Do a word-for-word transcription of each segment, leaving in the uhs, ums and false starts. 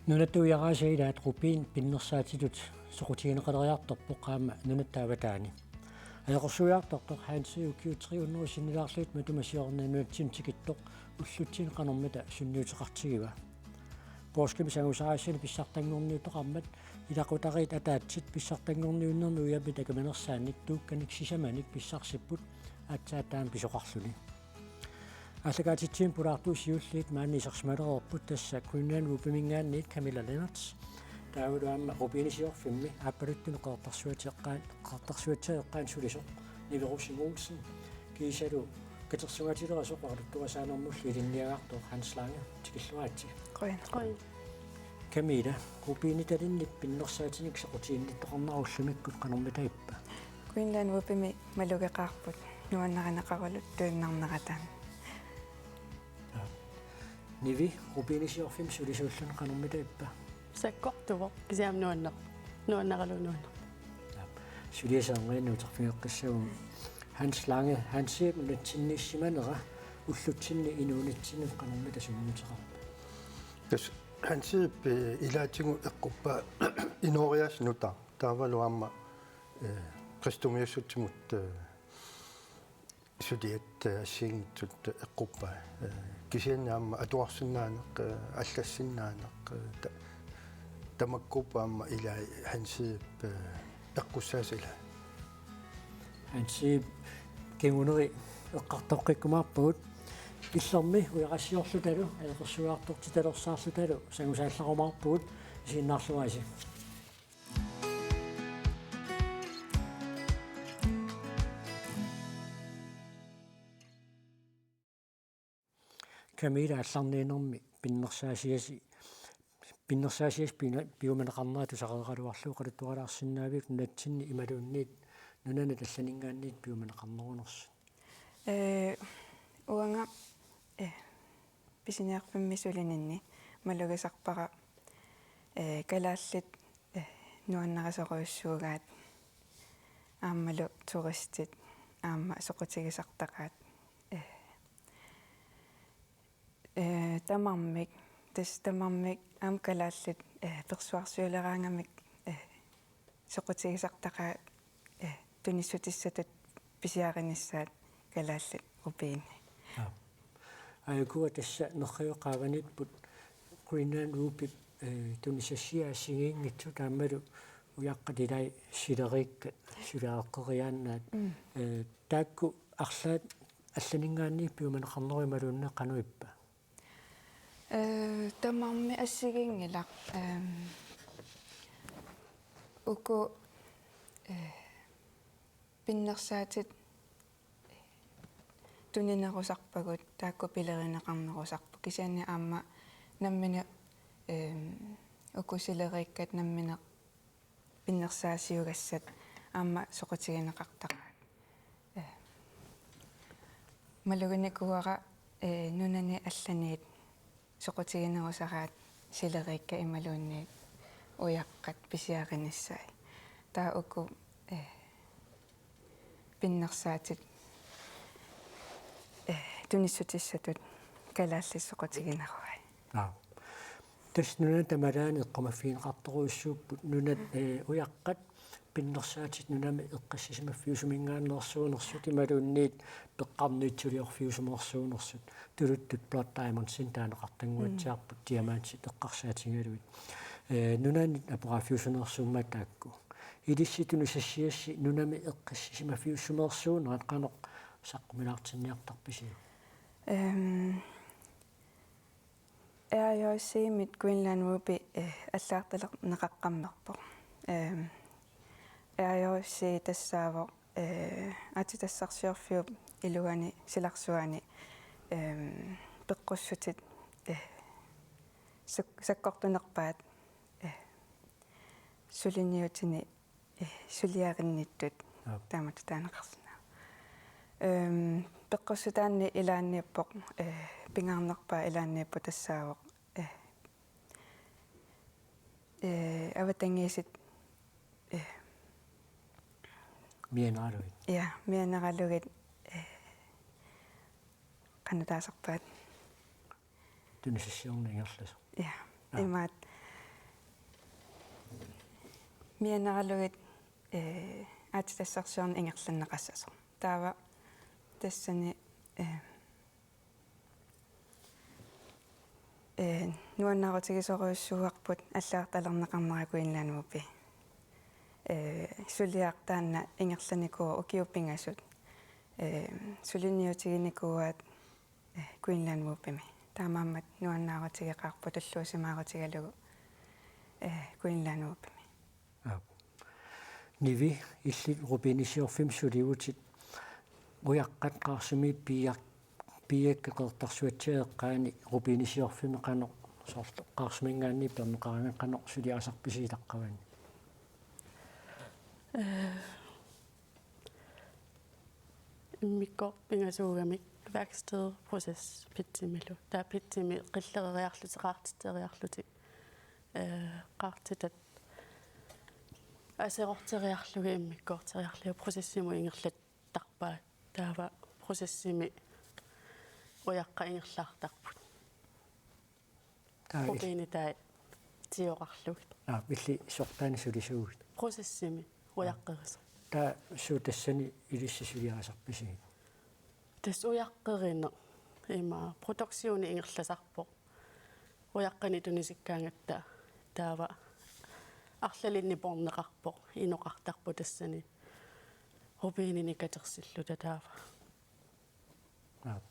Nunatta Ujaraasiaq ilaat Rubin pinnersaatitut soqutigineqaleriartorpoq aamma nunatta avataani. Ajoqersuiartortoq Hansi ukiut tre hundrede sinnilaarlutik matuma siorna nunatsinni tikittoq ullutsinni qanormita sunniuteqartigiva? Poorskimi sangusaraasani pissartanngorniuteqarmat ilaqutariit ataatsit pissartanngorniunnermi ujamit akumanersaannik tuukkanik sisamanik pissarsipput aatsaat taama pisoqarluni. Aallakaatitsinni pulaartut siulliit maani isersimalereerput, tassa Greenland Rubiminngaanniit Camilla Lennert. Taavalu aamma Rubinisiorfimmi aappaluttumik Qeqertarsuatsiaqqaani, Qeqertarsuatsiaqqaani sulisoq Nivi Rosing Olsen. Kiisalu katersugaatilereersoq oqaluttuarisaanermullu ilinniagaqartoq Hans Lange, tikilluaritsi. Qujan. Qujan. Camilla, Rubinitalinnik pinnersaatinik soqutiginnittoqarnera ullumikkut qanormita ippa? Greenland Rubimi malugeqaarput nuannarineqaruluttuinnarnerata. Nivi, Rubinisiorfimmi sulisuulluni qanormita ippa? Sakkortuvoq, kisianni nuanneq-, nuanneralugu nuanneq-. Suliassaq aamma uterfigeqqissaagut. Hans Lange, Hansip nunatsinniissimanera ullutsinni inuunitsinni qanormita sunniuteqarpa? Tassa Hansip, eh, ilaatigut eqquppaa inooriaaseq nutaaq. Taavalu aamma, eh, kristumiussutsimut, eh, suliat, eh, assigiinngitsut eqquppai. Eh, kisianni aamma atuarsinnaaneq, eh, allassinnaaneq, eh, ta-, tamakkuupput aamma ilai Hansip, eh, eqqussaasut ilai. Hansi, kinguneri eqqartoqqikkumaarpagut. Illermi ujarassiorlutalu ajoqersuiartortitalersaarlutalu sangusaallarumaarpugut, isiginnaarluarisi. Camilla, allarniinermi pinnersaasiasi, pinnersaasiasi pina-, piumaneqarnera tusareeraluarlugu oqaluttuarilaarsinnaavit nunatsinni imaluunniit nunanit allaninngaanniit piumaneqarnerunersut? Eh, uanga, eh, pisiniarfimmi sulininni malugisarpara, eh, kalaallit, eh, nuannarisorujussuugaat aammalu turistit aamma soqutigisartaqaat, eh, eh, tamarmik, tassa tamarmik aamma kalaallit, eh, persuarsiuleraangamik, eh, soqutigisartaqaat, eh, tunissutissatut pisiarinissaat kalaallit Rubini. Aap. Aajuku tassa nerriviup qaavaniipput Greenland Ruby, eh, tunisassiat assigiinngitsut aammalu ujaqqat ilai sileriikkat suli aaqqeriaannaat. Mm. Eh, taakku arlaat allaninngaanniit piumaneqarnerup imaluunniit qanoq ippa? Eh, tamarmik assigiinngilaq. Ehm, uku, eh, pinnersaatit tuninerusarpagut taakku pilerineqarnerusarput. Kisianni aamma nammineq, ehm, uku sileriikkat nammineq pinnersaasiugassat aamma soqutigineqartaqaat. Eh, maluginikuuara, eh, nunani allaniit soqutiginerusaraat sileriikkat imaluunniit ujaqqat pisiarinissaat. Taava uku, eh, pinnersaatit, eh, tunissutissatut kalaallit soqutigineruai. Aap. Tassa nunat tamalaani eqqumaffigineqartorujussuupput nunat, eh, ujaqqat pinnersaatit nunami eqqassisimaffiusuminngaanneersuunersut imaluunniit peqqarniitsuliorfiusumeersuunersut, tuluttut Blood Diamondsinik taaneqartannguatsiarput, mm, diamantit eqqarsaatigalugit. Eh, nunanit aporaaffiusuneersuummat taakku. Ilissi tunisassiassi nunami eqqassisimaffiusumeersuunerat qanoq saqqumilaartinniartarpisiuk? Ehm, R J C-mit Greenland Ruby, eh, allagartalerneqaqqammerpoq. Ehm, R J C tassaavoq, eh, aatsitassarsiorfiup iluani silarsuani, ehm, peqqussutit, eh, sak-, sakkortunerpaat, eh, suliniutini, eh, suliarinnittut. Aap. Taamatut taaneqarsinnaavoq. Ehm, peqqussutaanni ilaanniippoq, eh, pingaarnerpaaq ilaanniippoq tassaavoq, eh, eh, avatangiisit, eh, mianeralugit. Ja, mianeralugit, eh, qanoq taasarpaat. Tunisassiorneq ingerlasoq. Ja. Aa. Imaat, mianeralugit, eh, aatsitassarsiorneq ingerlanneqassasoq. Taava tassani, eh, eh, nuannaarutigisorujussuuarput allagartalerneqarnera Greenland Ruby. Eh, suliaq taanna ingerlanikuuvoq ukiut pingasut. Eh, suliniutiginikuuaat, eh, Greenland Rubymi. Taamaammat nuannaarutigeqaarput tulluusimaarutigalugu, eh, Greenland Rubymi. Aap. Nivi, illit rubinisiorfimmi sulivutit, ujaqqat Qaarsumi piiak-, piiakkat Qeqertarsuatsiaat eqqaani rubinisiorfimmi qanoq, soorlu Qaarsuminngaanniit pineqaraangat, qanoq suliarisarpisigit taqqavani? Eh, immikkoortut pingasuugamik, værksted, proces, pitsimilu. Taava pitsimi qillereriarlutik, qaartitseriarlutik. Eh, qaartitat aserorteriarlugit immikkoorteriarlugit processimut ingerlattarpaat. Taava processimi ujaqqat ingerlaartarput. Taava il- Rubinit taava tigoqarlugit. Aa, illit sortaanik sulisuugit? Processimi ujaqqerisaq. Taava suut tassani ilissi suliarisarpisigit? Tassa ujaqqerineq, ima produktioni ingerlasarpoq. Ujaqqanik tunisikkaangatta taava arlalinnik poorneqarpoq, inoqartarpoq tassani rubininik katersilluta taava. Aap.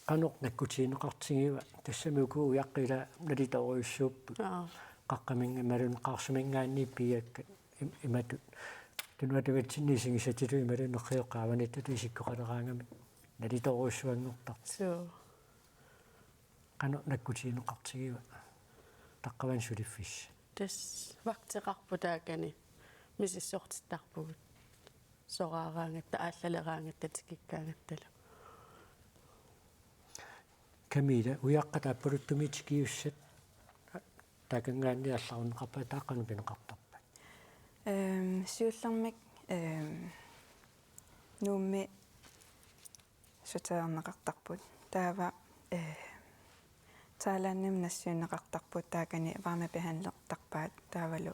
Qanoq nakkutigineqartigiva, tassami uku ujaqqat ila nalitoorujussuupput. Aap. Qaqqaminnga-, imaluunniit Qaarsuminngaanniit piiakkat im-, imatut. Tunuatungaatsinni isigisatitut imaluunniit neqqioqqat avaniittutut isikkoqaleraangamik nalitoorujussuanngortarput. Suu. Qanoq nakkutigineqartigiva taqqavani suliffissat? Tassa vagteqarput taakani misissortittarpugut. Soraaraangatta, aallaleraangatta, tikikkaangattalu. Camilla, ujaqqat aappaluttumik tikiussat taakanngaanniit allarunneqarpat, taava qanoq pineqartarpat? Ehm, siullermik, ehm, Nuummi suteerneqartarput. Taava, eh, Thailandimi nassiunneqartarput, taakani varmebehandlertarpaat taavalu,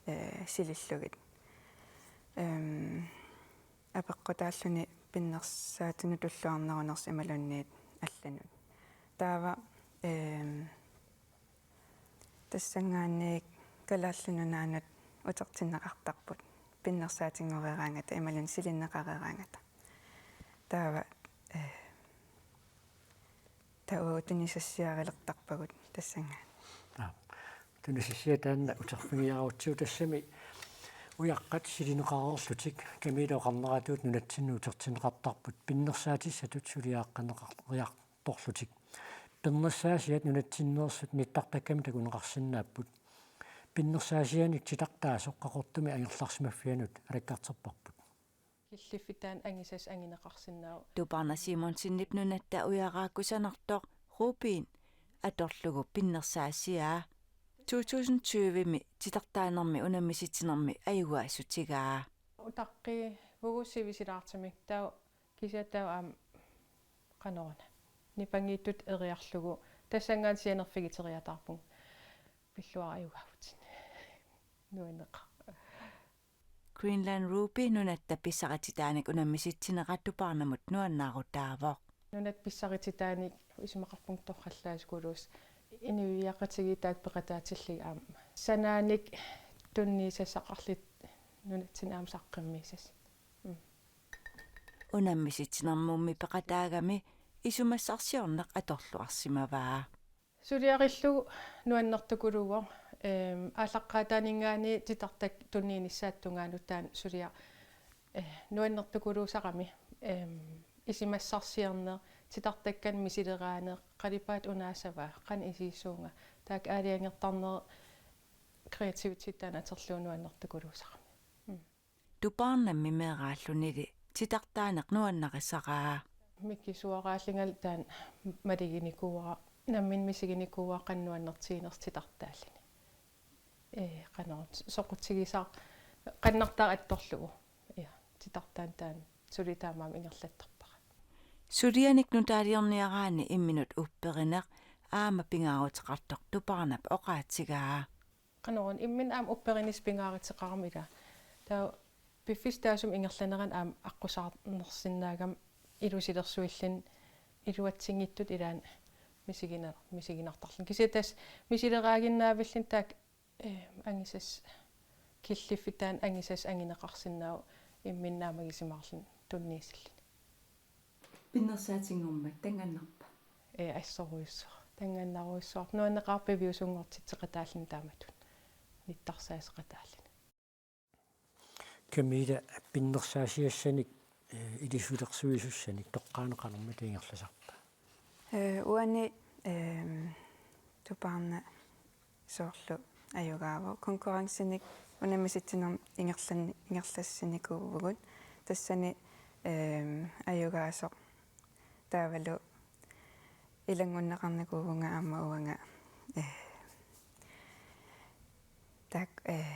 eh, silillugit. Ehm, apeqqutaalluni pinnersaatinut tulluarnerunersoq imaluunniit allanut. Taava, ehm, tassanngaanniit Kalaallit Nunaannut utertinneqartarput pinnersaatinngoreraangata imaluunniit silinneqareeraangata. Taava, eh, taava tunisassiarilertarpagut tassanngaanniit. Aap. Tunisassiat taanna uterfigiaarutsigu, tassami ujaqqat silineqareerlutik Camilla oqarneratuut nunatsinnut utertinneqartarput pinnersaatissatut suliaqqaneqar-, -riartorlutik. Pinnersaasiat nunatsinneersut nittartakkamik takuneqarsinnaapput. Pinnersaasianik titartaasoq Qaqortumi angerlarsimaffianut alakkarterparput. Killiffittaaq angisassaq angineqarsinnaavoq. Tupaarnaq Simonsenip nunatta ujaraaq kusanartoq Rubin atorlugu pinnersaasiaa. To tusind tyve-mi titartaanermi unammisitsinermi ajugaasutigaa. Utaqqivugut sivisuumik, taava kisianni taava aamma qanoruna, nipangiittut eriarlugu tassanngaanniit sianerfigiteriataarpunga. Pilluarit ajugaavutit. Nuanneqaaq. Greenland Ruby nunatta pissarititaanik unammisitsineq Tupaarnamut nuannaarutaavoq. Nunatta pissarititaanik isumaqarpunga torrallaasukuluusoq, inuiaqatigiit taakku peqataatillugit aamma sanaanik tunniussassaqarlutik nunatsinni aamma saqqummiussassat. Mm. Unammisitsinermummi peqataagami isumassarsiorneq atorluarsimavaa. Suliarillugu nuannertukuluuvoq, ehm, aallaqqaataaninngaanniit titartakkat tunniunissaata tungaanut taanna suliaq, eh, nuannertukuluusarami, ehm, isumassarsiorneq, titartakkannik misileraaneq, qalipaatit unaassavaat, qanoq isigissuunga, taakku aalajangertarnerit, kreativiteti taanna atorlugu nuannertukuluusarami. Mm. Tupaarnammi meeraallunili titartaaneq nuannarisaraa. Mikisuaraallungalu taanna maluginikuuara, nammineq misiginikuuara qanoq nuannertiginersoq titartaalluni. Ee, qanoq soqutigisaq, qannartaa attorlugu. Ja, titartaanut taanna suli taamaammat ingerlattarpara. Sulianik nutaaliorniaraanni imminut upperineq aamma pingaaruteqartoq Tupaarnap oqaatigaa. qanoruna imminut aamma upperinissaq pingaaruteqarami ila. Taava piffissaq taassuma ingerlanerani aamma aqqusaarnersinnaagami ilusilersuilluni iluatsinngitsutut ilaanni misiginer-, misiginartarluni. Kisianni tassa misileraaginnaavilluni taakku, eh, angisassat killiffik taanna angisassat angineqarsinnaavoq imminut naammagisimaarluni tunniussilluni. Pinnersaatinngormat tanngaannarpa? Ee, assorujussuaq. Tanngaannarujussuaq. Nuanneqaaq piviusunngortitseqataalluni taamatut. Nittarsaaseqataalluni. Camilla, pinnersaasiassanik, ee, ilusilersuisussanik toqqaannaq qanormita ingerlasarpa? Ee, uani, eem, Tupaarna soorlu ajugaavoq. Konkurrencinik unammisitsinernut ingerlan-, ingerlassinikuuvugut. Tassani, eem, ajugaasoq taavalu ilanngunneqarnikuuvunga aamma uanga, ee, taak-, ee,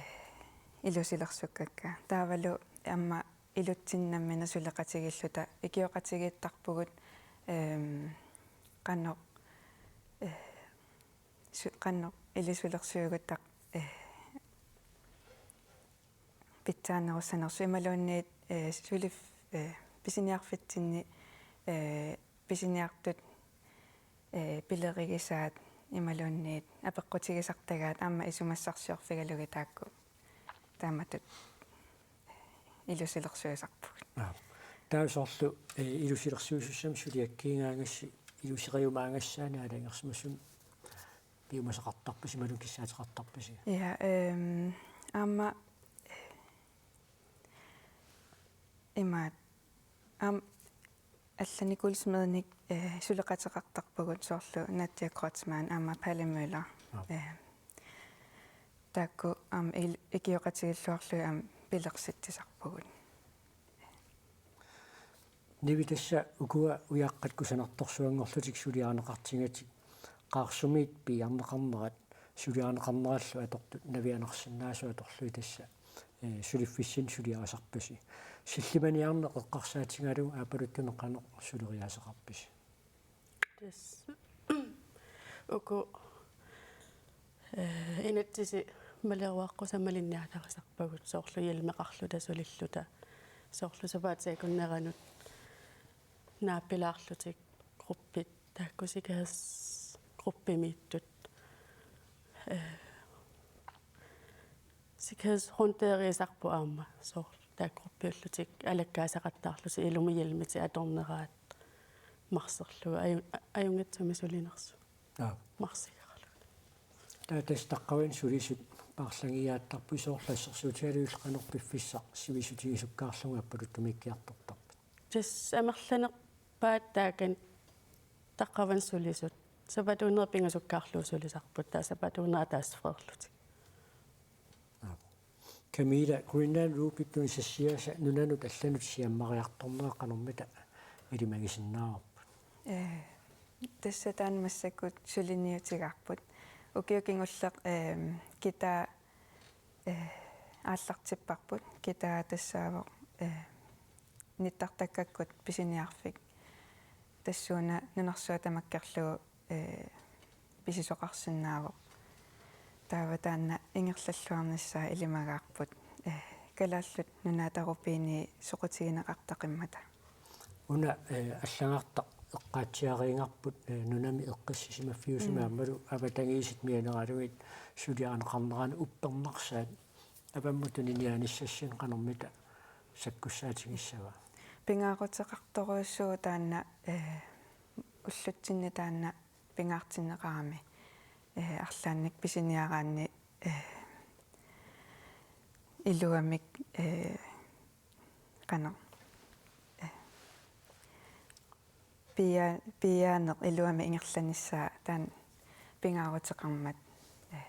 ilusilersukkakka. Taavalu aamma ilutsinni nammineq suleqatigiilluta ikioqatigiittarpugut, eem, qanoq, ee, su-, qanoq ilusilersuigutta, ee, pitsaanerussanersoq imaluunniit, ee, sulif-, ee, pisiniarfitsinni, ee, pisiniartut, ee, pilerigisaat imaluunniit apeqqutigisartagaat aamma isumassarsiorfigalugit taakku taamatut ilusilersuisarpugut. Aap. Taava soorlu, ee, ilusilersuisussamik suliakkiigaangassi iluseriumaagassaanit aalajangersimasunut piumasaqartarpisi imaluunniit kissaateqartarpisi? Ja, ehm, aamma imaat, aamma allanik guldsmedinik, ee, suleqateqartarpugut soorlu Nadia Kreutzmann aamma Palle Møller. Aap. Ee, taakku aamma il-, ikioqatigiilluarlugit aamma pilersitsisarpugut. Nivi, tassa ukua ujaqqat kusanartorsuanngorlutik suliarineqartigatik, Qaarsumiit piiarneqarnerat suliarineqarnerallu atortut navianarsinnaasut atorlugit tassa, ee, suliffissinni suliarisarpasi. Sillimaniarneq eqqarsaatigalugu aappaluttumik qanoq suleriaaseqarpisi? Tassa uku, ee, inatsisit maleruaqqusaat malinnaalarisarpagut soorlu hjelmeqarluta sulilluta, soorlu sapaatip akunneranut naappilaarlutik gruppit, taakku sikkerhedsgruppimiittut. Ee, sikkerhedsrundeeriisarput aamma soorlu taakku gruppiullutik alakkaasaqattaarlutik ilumut hjelmitik atorneraat marserlugu aju-, ajunngitsumik sulinersut. Aap. Marsigaralugit. Taava tassa taqqavani sulisut paarlagiaattarput, soorlu assersuutigalugu qanoq piffissaq sivisutigisukkaarlugu aappaluttumiikkiartortarpit? Tassa amerlanerpaat taakani taqqavani sulisut. Sapatuunerit pingasuukkaarlugit sulisarput, taava sapatuunerit ataaseq freerlutik. Aap. Camilla, Greenland Ruby tunisassiaasa nunanut allanut siammariartornera qanormita ilimagisinnaavarput? Ee, tassa taanna massakkut suliniutigaarput. Ukioq kingulleq, eem, guitar, ee, aallartipparput. Guitar tassaavoq, ee, nittartakkakkut pisiniarfik. Tassuuna nunarsuaq tamakkerlugu, ee, pisisoqarsinnaavoq. Taava taanna ingerlalluarnissaa ilimagaarput, ee, Kalaallit Nunaata Rubini soqutigineqartaqimmata. Una, ee, allagartaq eqqaatsiariigarput, ee, nunami eqqissisimaffiusumi Mm. aammalu avatangiisit mianeralugit suliarineqarnerani uppernarsaat avammut tuniniaanissassinnik qanormita sakkussaatigissava? Pingaaruteqartorujussuuvoq taanna, ee, ullutsinni taanna pingaartinneqarami, ee, arlaannik pisiniaraanni, ee, iluamik, ee, qanoq, ee, pia-, piiaaneq iluamik ingerlanissaa taanna pingaaruteqarmat, ee,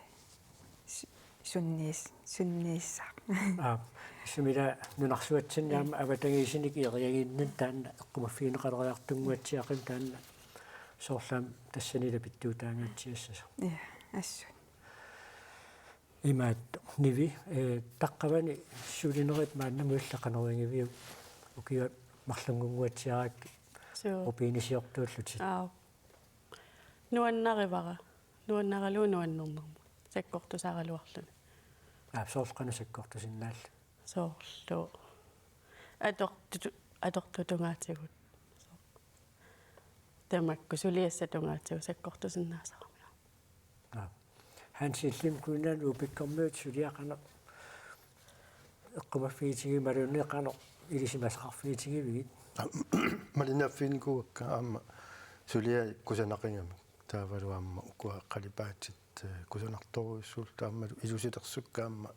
su-, sunniis-, sunniissaaq. Aap, sumila nunarsuatsinni Mm. aamma avatangiisinik ieriaginnani taanna eqqumaffigineqaleriartunnguatsiaqimmat taanna soorlu aamma tassani lapittuutaangaatsiassasoq. Ja, assut. Imaattoq, Nivi, ee, taqqavani sulinerit maannamut illit qanorigiviuk, ukiut marlunngunnguatsiarakkit Suu. Rubinisiortuullutit? Aap. Nuannarivara. Nuannaralugu nuannernermut. sakkortusaraluarluni. Aap, soorlu qanoq sakkortusinnaallugu? Soorlu atortut, atortut tungaatigut. Tamakku suliassat tungaatigut sakkortusinnaasarami. Aap. Hansi, illimmi Kuinaan Uupikkormiut suliaq qanoq eqqumaffigitigivit imaluunniit qanoq ilisimasaqarfigitigivigit? Malinnaaffiginikuuakka aamma suliai kusanaqigamik. Taavalu aamma ukua qalipaatit, eh, kusanartorujussuullutik aammalu ilusilersukkat aamma,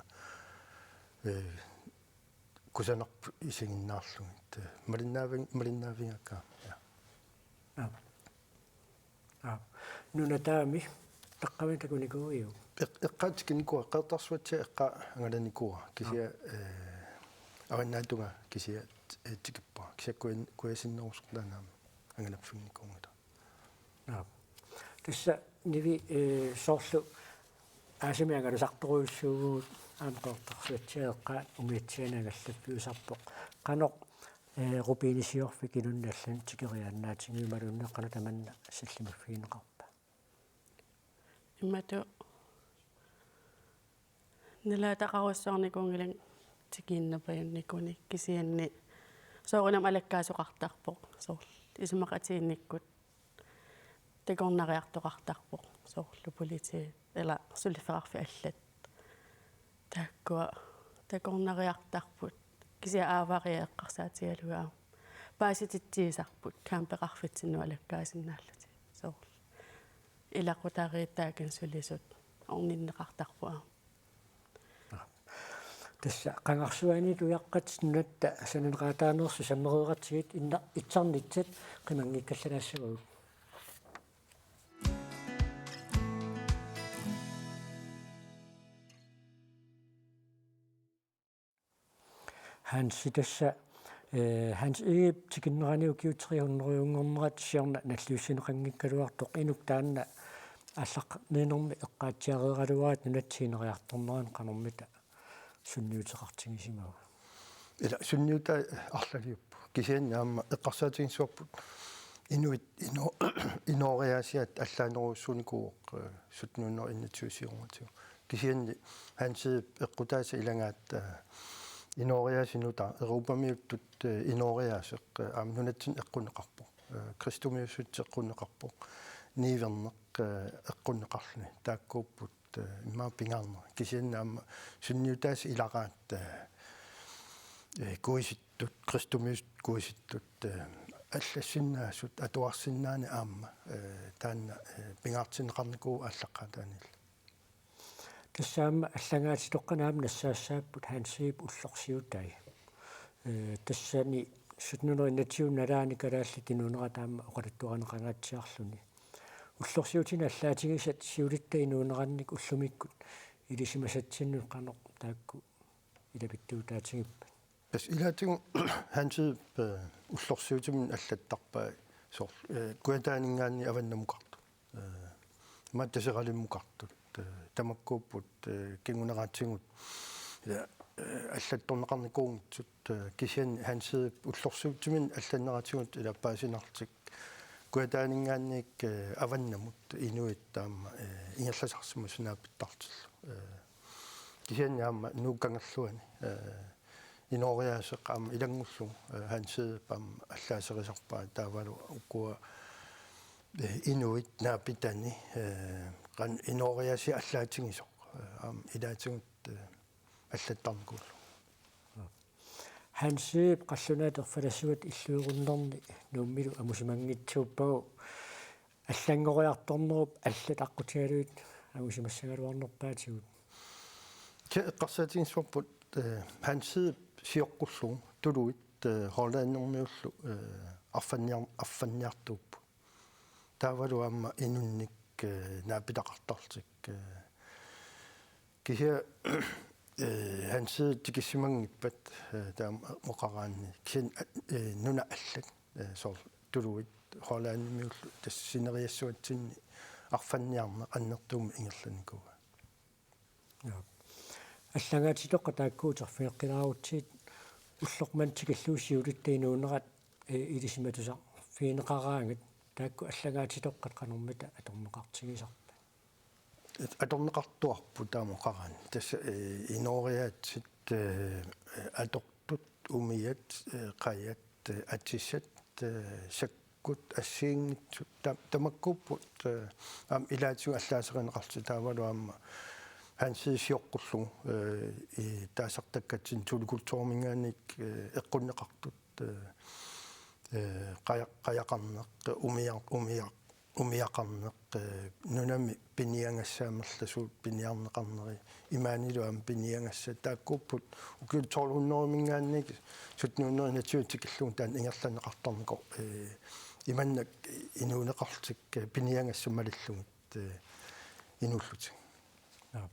eh, kusanarput isiginnaarlugit. Eh, malinnaavig-, malinnaavigakka aamma. Ja. Aap. Aap. Nunataami taqqavani takunikuuiuk? Eq-, eqqaat tikinikuuara, Qeqertarsuatsiaat eqqaat angalanikuuara. Kisianni, eh, avannaatungaa kisianni, eh, tikippara. Kisianni kujan-, kujasinnerusoq taanna aamma angalaffiginikuunngilaq. Aap. Tassa Nivi, eh, soorlu aasami angalasartorujussuuvugut, aamma Qeqertarsuatsiaat eqqaat umiatsianik angallaffiusarpoq. Qanoq, eh, rubinisiorfik inunnut allanut tikeriaannaatigiuk imaluunniit qanoq tamanna sillimaffigineqarpa? Imatut nalaataqarujussuarnikuunngilanga tikiinnarpajunnikuunik, kisianni soorunami alakkaasoqartarpoq, soorlu isumaqatigiinnikkut takornariartoqartarpoq, soorlu politiit, ila suliffeqarfiit allat. Taakkua takornariartarput, kisianni aavariat eqqarsaatigalugit aamma paasititsiisarput campeqarfitsinnut alakkaasinnaallutik. Soorlu ilaqutariit taakani sulisut orninneqartarput aamma. Tassa Qangarsuaniit Ujaqqat nunatta sananeqaataaneersut sammereeratsigit inna-, itsarnitsat qimanngikkallanaassavagut. Hansi, tassa, eh, Hans Egedep tikinnerani ukiut tre hundredenngornerat siorna nalliussineqanngikkaluartoq, inuk taanna aallaqqaarnermi eqqaatsiareeraluarit nunatsinniinnariartornerani qanormita sunniuteqartigisimava? Ila sunniutai arlaliuppoq. Kisianni aamma eqqarsaatiginngisaannarparput inuit ino-, inooriaasiat allaanerujussuunikuuvoq, eh, sytten hundrede enogtyve siornatigut. Kisianni Hans Egedep eqqutaasa ilagaat, eh, inooriaaseq nutaaq, Europamiuttut, eh, inooriaaseq, eh, aamma nunatsinni eqqunneqarpoq. Eh, kristumiusutsit eqqunneqarpoq. Niuerneq, eh, eqqunneqarluni. Taakkuupput, eh, immaqa pingaarnerit. Kisianni aamma sunniutaasa ilagaat, eh, eh, kuisittut, kristumiusutsit kuisittut, eh, allassinnaasut atuarsinnaaneq aamma, eh, taanna, eh, pingaartinneqarnikuuvoq aallaqqaataaniilli. Tassa aamma allagaatitoqqat aamma nassaassaapput Hans Egedep ullorsiutai. Eh, tassani sytten hundrede enogtyve nalaani Kalaallit Inuunerat aamma oqaluttuarineqangaatsiarluni. Ullorsiutinik allaatigisat siulitta inuunerannik ullumikkut ilisimasatsinnut qanoq taakku ilapittuutaatigippata? Tassa ilaatigut Hans Egedep, eh, ullorsiutiminik allattarpai soorlu, eh, Kujataaninngaanniit avannamukartut. Eh, aamma Taseralimmukartut. Eh, tamakkuupput, eh, kinguneratigut. Ila, eh, allattorneqarnikuunngitsut, eh, kisianni Hans Egedep ullorsiutiminik allanneratigut ila paasinarlutik Kujataaninngaanniit, eh, avannamut inuit aamma, eh, ingerlasarsimasut naapittarlutillu. Eh, kisianni aamma Nuuk Kangerluani, eh, inooriaaseq aamma ilanngullugu, eh, Hans Egedep aamma allaaserisarpaa taavalu ukua, eh, inuit naapitani, eh, qanoq inooriaasiat allaatigisoq, eh, aamma ilaatigut, eh, allattarnikuullugu. Hans Egedep qallunaatut erfalasuata illuerunnerni Nuummilu amusimanngitsuuppagu, allanngoriartornerup allat aqqutigalugit angusimassagaluarnerpaatigut? Kisianni eqqarsaatiginngisaannarparput, eh, Hans Egedep sioqqullugu tuluit, eh, Hollandimiullu, eh, arfanniar-, arfanniartuupput. Taavalu aamma inunnik, eh, naapitaqartarlutik, eh, kisianni, eh, Hans Egedep tikissimanngippat, eh, taama oqaraanni. Kisianni, eh, nunat allat, eh, soorlu tuluit Hollandimiullu tassa sineriassuatsinni arfanniarneq annertuumik ingerlanikuuaa. Joo. Allagaatitoqqat taakku uterfigeqqilaarutsigit ulloq manna tikillugu siulitta inuunerat, eh, ilisimatusarfigineqaraangat taakku allagaatitoqqat qanormita atorneqartigisarpat? atorneqartuarput taama oqaraanni. Tassa, eh, inooriaatsit, eh, atortut, umiat, eh, qajat, eh, atissat, eh, sakkut, assigiinngitsut, ta-, tamakkuupput, eh, aamma ilaatigut allaaserineqartut taavalu aamma Hansi sioqqullugu, eh, i taasartakkatsinni Thule Kulturiminngaanniit, eh, eqqunneqartut, eh, eh, qaja-, qajaqarneq, umia-, umia-, umiaqarneq, eh, nunami piniagassat amerlasuut piniarneqarneri, imaanilu aamma piniagassat, taakkuupput ukiut tolv hundrede-minngaanniit sytten hundrede enogtyve tikillugu taanna ingerlanneqartarnikoq, eh, imannak inuuneqarlutik, eh, piniagassat malillugit, eh, inuullutik. Aap.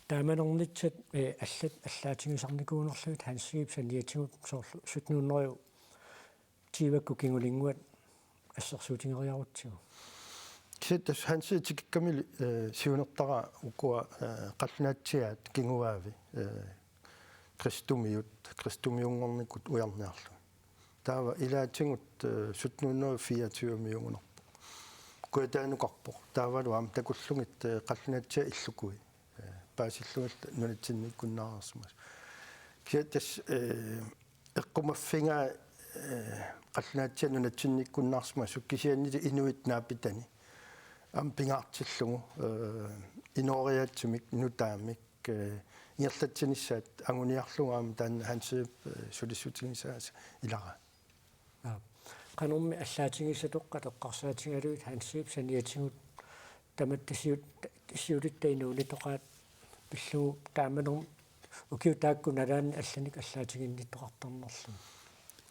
Taamaalernissat, eh, allat allaatigisarnikuunerlugit Hansiip saniatigut soorlu sytten hundrede tyvekkut kingulinnguat assersuutigeriarutsigu. Kisianni tassa Hansi tikikkamili, eh, siunertaraa ukua, eh, qallunaatsiaat kinguaavi, eh, kristumiut, kristumiunngornikut ujarniarlugit. Taava ilaatigut, eh, sytten hundrede fireogtyve-miugunarpoq. Kujataanukarpoq. Taavalu aamma takullugit, eh, qallunaatsiaat illukui, eh, paasillugit nunatsinniikkunnaareersimasut. Kisianni tassa, eh, eqqumaffigaa, eh, qallunaatsiaat nunatsinniikkunnaarsimasut kisiannili inuit naapitani aamma pingaartillugu, eh, inooriaatsimik, nutaamik, eh, ingerlatsinissaat anguniarlugu aamma taanna Hansip, eh, sulissutigisaasa ilaraa. Aap. Qanormi allaatigisatoqqat eqqarsaatigalugit Hansip saniatigut tamatta siut-, siulitta inuunitoqaat pillugu taamanermut ukiut taakku nalaanni allanik allaatiginnittoqartarnerlugit?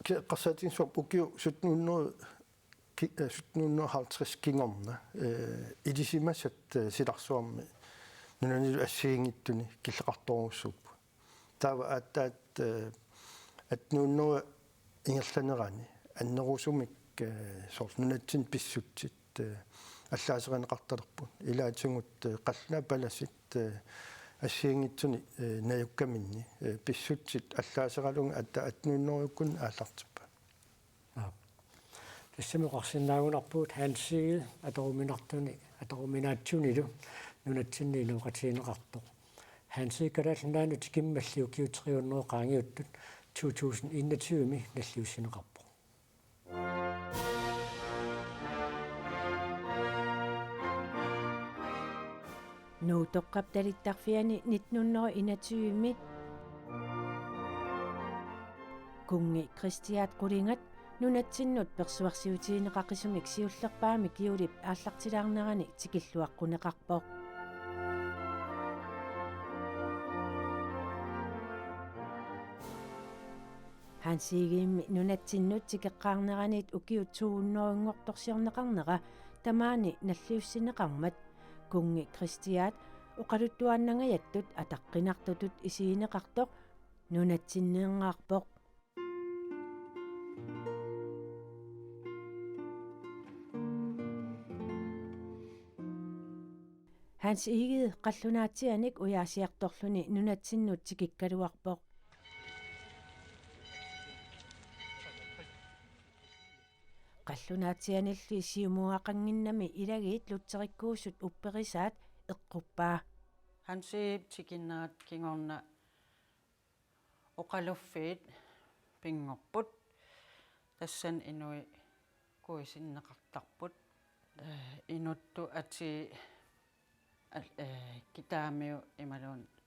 Ki-, eqqarsaatigissavarput ukiut sytten hundrede ki-, eh, sytten hundrede og halvtreds kingorna, eh, ilisimasat, eh, silarsuarmi nunanilu assigiinngitsuni killeqartorujussuupput. Taava aatsaat, eh, atten hundrede ingerlanerani annerusumik, eh, soorlu nunatsinni pissutsit, eh, allaaserineqartalerput. Ilaatigut, eh, qallunaat palasit, eh, assigiinngitsuni, eh, najukkaminni, eh, pissutsit allaaseralugit aatsaat atten hundrede-kkut aallartippaat. Aap. Tassami oqarsinnaagunarpugut Hansi atoruminartuni, atoruminaatsunilu nunatsinni inooqatigineqartoq. Hansi Kalaallit Nunaannut tikimmalli ukiut tre hundrede qaangiuttut to tusind enogtyve-mi nalliussineqarpoq. Nuuttoqqap talittarfiani nitten hundrede enogtyve-mi Kunngi Kristiaat qulingat nunatsinnut persuarsiutigineqaqisumik siullerpaamik juulip aallartilaarnerani tikilluaqquneqarpoq. Hansi Egedemi nunatsinnut tikeqqaarneranit ukiut to hundrede-nngortorsiorneqarnera tamaani nalliussineqarmat Kunngi Kristiaat oqaluttuaannangajattut ataqqinartutut isigineqartoq nunatsinninngaarpoq. Hans Egede qallunaatsianik ujaasiartorluni nunatsinnut tikikkaluarpoq. Qallunaatsianilli siumuaaqannginnami ilagiit lutherikkuusut upperisaat eqquppaa. Hansip tikinnerat kingorna oqaluffiit pinngorput. Tassani inuit kuisinneqartarput. Eh, inuttut atii al-, eh, kitaamiut imaluunniit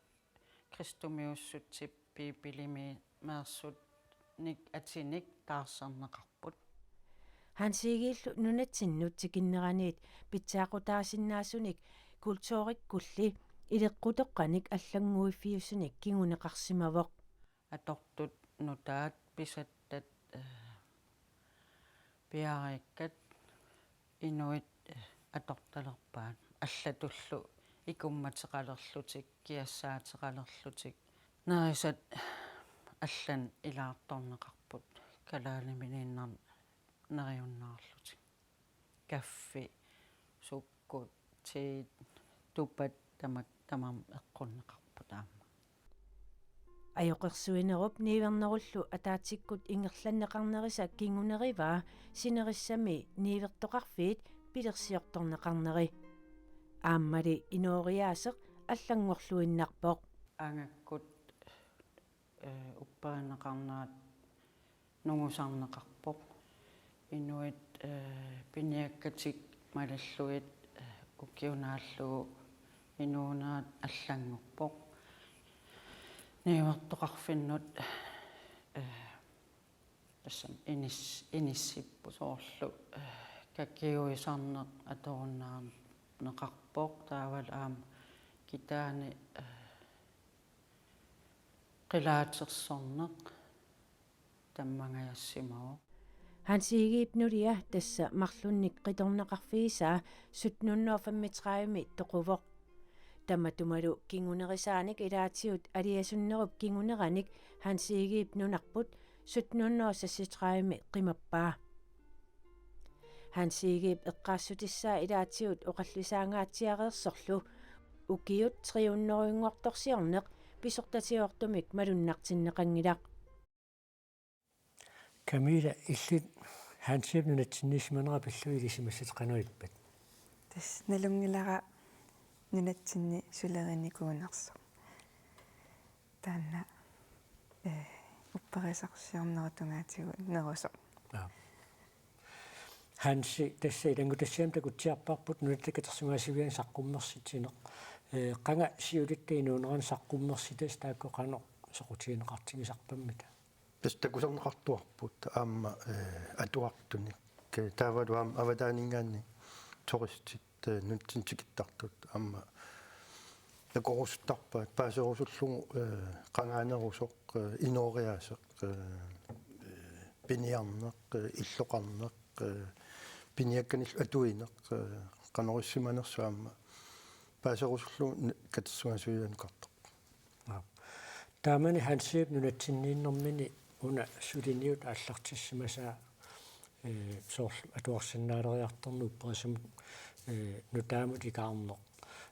kristumiussutsip Biibilimi meersutnik atinik taarserneqarput. Hans Egedelu nunatsinnut tikinneraniit pitsaaqutaasinnaasunik kulturikkulli ileqqutoqqanik allannguiffiusunik kinguneqarsimavoq. Atortut nutaat pisattat, eh, piareerikkat inuit, eh, atortalerpaat allatullu ikummateqalerlutik, kiassaateqalerlutik. Nerisat allanut ilaartorneqarput kalaaliminiinnarnik neriunnaarlutik. Kaffi, sukkut, teet, tupat tamak-, tamarmik eqqunneqarput aamma. Ajoqersuinerup niuernerullu ataatsikkut ingerlanneqarnerisa kingunerivaa sinerissami niuertoqarfiit pilersiortorneqarneri. Aammali inooriaaseq allanngorluinnarpoq. Angakkut, eh, upperineqarnerat nungusarneqarpoq. Inuit, eh, piniakkatik malillugit, eh, ukiunaallu inuunerat allanngorpoq. Niuertoqarfinnut, eh, tassami inis-, inissipput soorlu, eh, kakiuisarneq atorunnaarneqarpoq, taavalu aamma kitaani, eh, qilaatersorneq tammangajassimavoq. Hans Egedep nulia tassa marlunnik qitornaqarfigisaa sytten hundrede og femogtredive toquvoq. Tamatumalu kingunerisaanik ilaatigut aliasunnerup kinguneranik Hans Egedep nunarput sytten hundrede og seksogtredive qimappaa. Hans Egedep eqqaassutissaa ilaatigut oqallisaangaatsiareersorlu ukiut tre hundredenngortorsiorneq pisortatigoortumik malunnartinneqanngilaq. Camilla, illit Hansip nunatsinniissimanera pillugit ilisimassatit qanoq ippat? Tassa nalunngilara nunatsinni sulerinikuunersoq. Taanna, eh, upperisarsiornerup tungaatigut nerusoq. Aap. Hansi, tassa ilanngutassiami takutsiarparput Nunatta Katersugaasiviani saqqummersitsineq. Eh, qanga siulitta inuunerani saqqummersitassi taakku qanoq soqutigineqartigisarpammita? Tassa takusarneqartuarput aamma, eh, atuartunik. Eh, taavalu aamma avataaninngaanniit turistit, eh, nunatsinni tikittartut aamma takorusuttarpaat paaserusullugu, eh, qangaanerusoq, eh, inooriaaseq, eh, eh, piniarneq, eh, illoqarneq, eh, piniakkanillu atuineq, eh, qanorissimanersoq aamma paaserusullugu n-, katersugaasivianikartarpoq. Aap. Taamani Hansip nunatsinniinnermini una suliniut aallartissimasaa, eh, soorlu atuarsinnaaleriartorneq upperisumut, eh, nutaamut ikaarneq.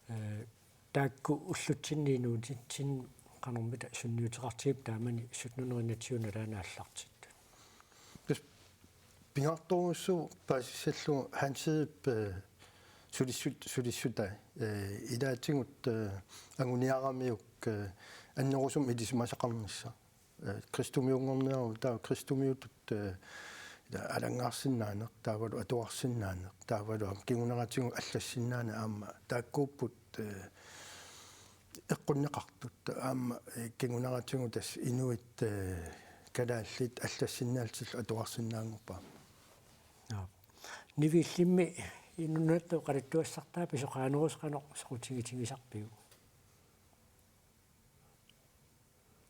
Eh, taakku ullutsinni inuunitsinni qanormita sunniuteqartigippit taamani sytten hundrede enogtyve nalaani aallartittut? Tassa pingaartorujussuuvoq paasissallugu Hansip, eh, sulissut-, sulissutai, eh, ilaatigut, eh, anguniaramiuk, eh, annerusumik ilisimasaqarnissaq. Eh, kristumiunngorniaruk, taava kristumiutut, eh, ila alanngaarsinnaaneq, taavalu atuarsinnaaneq, taavalu aamma kinguneratigut allassinnaaneq aamma taakkuupput, eh, eqqunneqartut aamma, eh, kinguneratigut tassa inuit, eh, kalaallit allassinnaallutillu atuarsinnaanngorput aamma. Aap. Nivi, illimmi nunatta oqaluttuassartaa pisoqaanerusoq qanoq soqutigitigisarpiuk?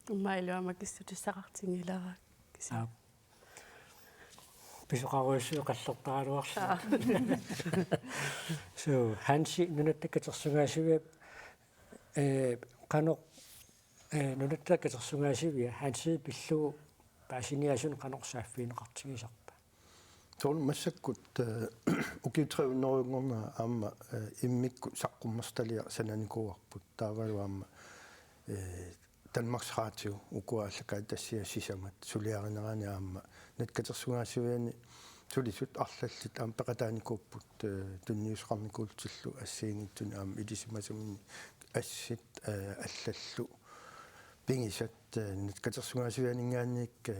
Aamma ilumut makissutissaqartinngilara kisianni. Aap. Pisoqarujussuit qallertaraluarlugit. Aap. So, Hansi, Nunatta Katersugaasiviap, eh, qanoq, eh, Nunatta Katersugaasivia Hansi pillugu paasiniaasunut qanoq saaffigineqartigisarpa? Soorlu massakkut, eh, ukiut tre hundredenngornerat aamma, eh, immikkut saqqummersitaliaq sananikuuarput. Taavalu aamma, eh, Danmarks Radio ukua aallakaatitassiat sisamat suliarinerani aamma Nunatta Katersugaasiviani sulisut arlallit aamma peqataanikuupput, eh, tunniussaqarnikuullutillu assigiinngitsunik aamma ilisimasaminik assit, eh, allallu pigisat, eh, Nunatta Katersugaasivianinngaanniit, eh,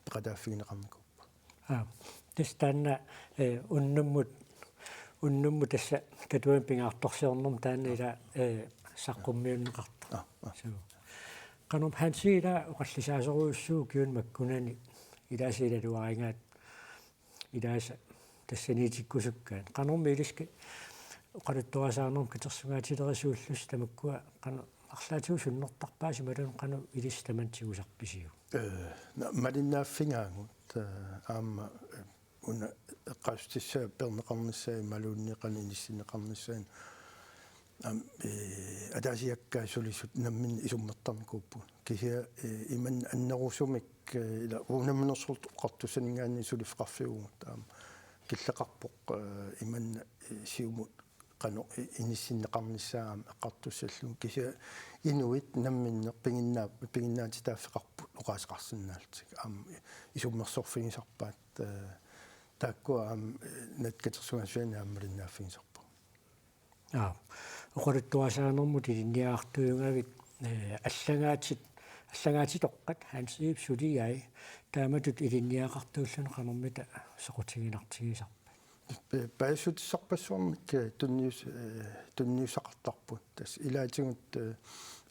peqataaffigineqarnikuupput. Aap. Tassa taanna, eh, unnummut, unnummut tassa Katuani pingaartorsiornermi taanna ila, eh, saqqummiunneqartoq. Aap, aap. So. Qanormi Hansi ila oqallisaasorujussuuvoq ukiuni makkunani ilaasa ilaluarigaat ilaasa tassaniitikkusukkaat. Qanormi iliskut oqaluttuarisaanermut katersugaatilerisuullusi tamakkua qanoq arlaatigut sunnertarpaasi imaluunniit qanoq ilissi tamanna tigusarpisiuk? Eh, na-, malinnaaffigaagut, eh, aamma, eh, una eqqaassutissaa peerneqarnissaa imaluunniit qanoq inissinneqarnissaa. Aamma, eh, ataasiakkaat sulisut namminneq isummertarnikuupput. Kisianni, eh, imannak annerusumik, eh, ila uunga namminersorluta oqartussaninngaanniit suliffeqarfiuvugut aamma killeqarpoq, eh, imannak, eh, siumut qanoq i-, inissinneqarnissaa aamma eqqartussallugu. Kisianni inuit namminneq piginnaa-, piginnaatitaaffeqarput oqaaseqarsinnaallutik. Aamma isummersorfigisarpaat, eh, taakkua aamma, eh, Nunatta Katersugaasiviani aamma malinnaaffigisarpagut. Aa, oqaluttuarisaanermut ilinniartuugavit, eh, allagaatit, allagaatitoqqat Hans Egedep suliai taamatut ilinniaqartuulluni qanormita soqutiginartigisarpa? Pe-, paasissutissarpassuarnik, eh, tunnius-, eh, tunniussaqartarput. Tassa ilaatigut, eh,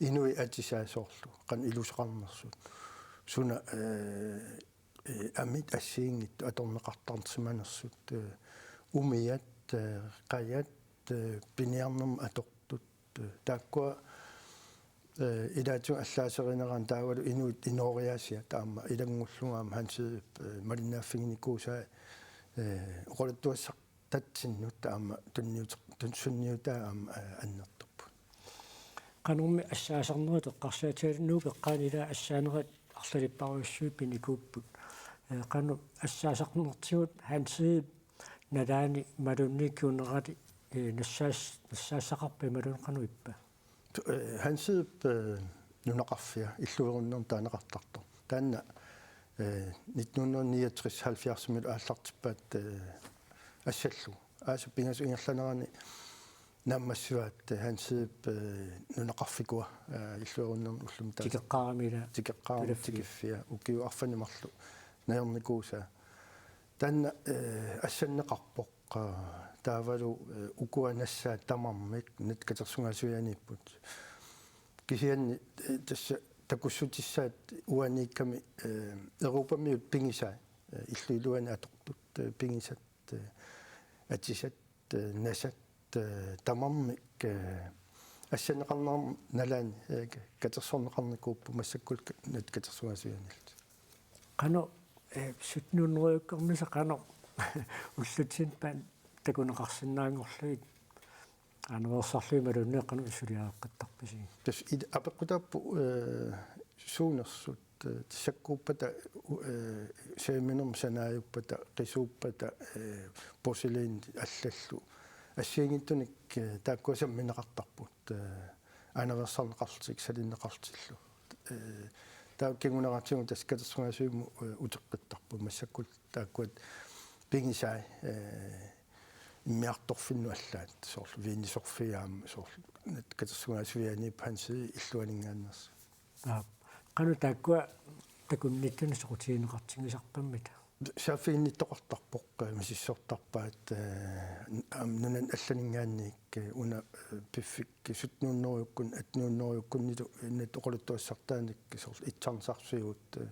inuit atisaat soorlu, qanoq iluseqarnersut. Suna, eh, eh, amit assigiinngitsut atorneqartarsimanersut, eh, umiat, eh, qajat, eh, piniarnermut atortut, eh, taakkua, eh, ilaatigut allaaserinerani taavalu inuit inooriaasiat aamma ilanngullugu aamma Hans Egedep, eh, malinnaaffiginikuusai, eh, oqaluttuassartatsinnut aamma tunniut-, tun-, sunniutaa aamma, eh, annertupput. Qanormi assaasarnerit eqqarsaatigalugu Nuup eqqaani ila assaanerit arlalipparujussuit pinikuupput. Eh, qanoq assaasarnertigut Hans Egedep nalaani imaluunniit kingunerani, eh, nassaas-, nassaassaqarpa imaluunniit qanoq ippa? Eh, Hans Egedep, eh, nunaqarfia illuerunnerni taaneqartartoq. Taanna, eh, nitten hundrede niogtres halvfjerdsimilu aallartippaat, eh, assallugu. Aasap pingasut ingerlanerani naammassivaat, eh, Hans Egedep, eh, nunaqarfikua, eh, illuerunnerni ullumi taasa. Tikeqqaarami ila. Tikeqqaarami tulaffia. Tikiffia. Ukiut arfineq-marluk najornikuusaa. Taanna, eh, assanneqarpoq, eh, taavalu, eh, ukua nassaat tamarmik nat katersugaasivianiipput. Kisianni, eh, tassa takussutissaat uaniikkami, eh, Europamiut pigisai, eh, illup iluani atortut, eh, pigisat, eh, atisat, eh, nasat, eh, tamarmik, eh, assanneqarnermut nalaani, eh, katersorneqarnikuupput massakkut ka-, nat katersugaasivianillutik. Qanoq, eh, sytten hundredekkornissaq qanoq ullutsinni paan takuneqarsinnaanngorlugit aanaveersarlugit imaluunniit qanoq suliareqqittarpisi? Tassa it-, apeqqutaapput, eh, suunersut, eh, tassa sakkuuppata, eh, saaminermut sanaajuppata, qisuuppata, eh, porcelæn allallu. Assigiinngitsunik, eh, taakkua sammineqartarput, eh, aanaveersarneqarlutik, salinneqarlutillu. Eh, taava kinguneratigut tassa katersugaasivimmut, eh, uteqqittarput. Massakkut taakkua pigisai, eh, immiartorfinnut allaat, soorlu viinisorfiit aamma, soorlu nat katersugaasivianiipput Hans Egedep illuaninngaanneersut. Aap. Qanoq taakkua takunnittunik soqutigineqartigisarpammita? Saaffiginnittoqartarpoq, eh, misissortarpaat, eh, aamma nunani allaninngaanniit, eh, una, eh, piffik sytten hundredekkunni, atten hundredekkunnilu, eh, nat oqaluttuassartaanik soorlu itsarnisarfiuut, eh,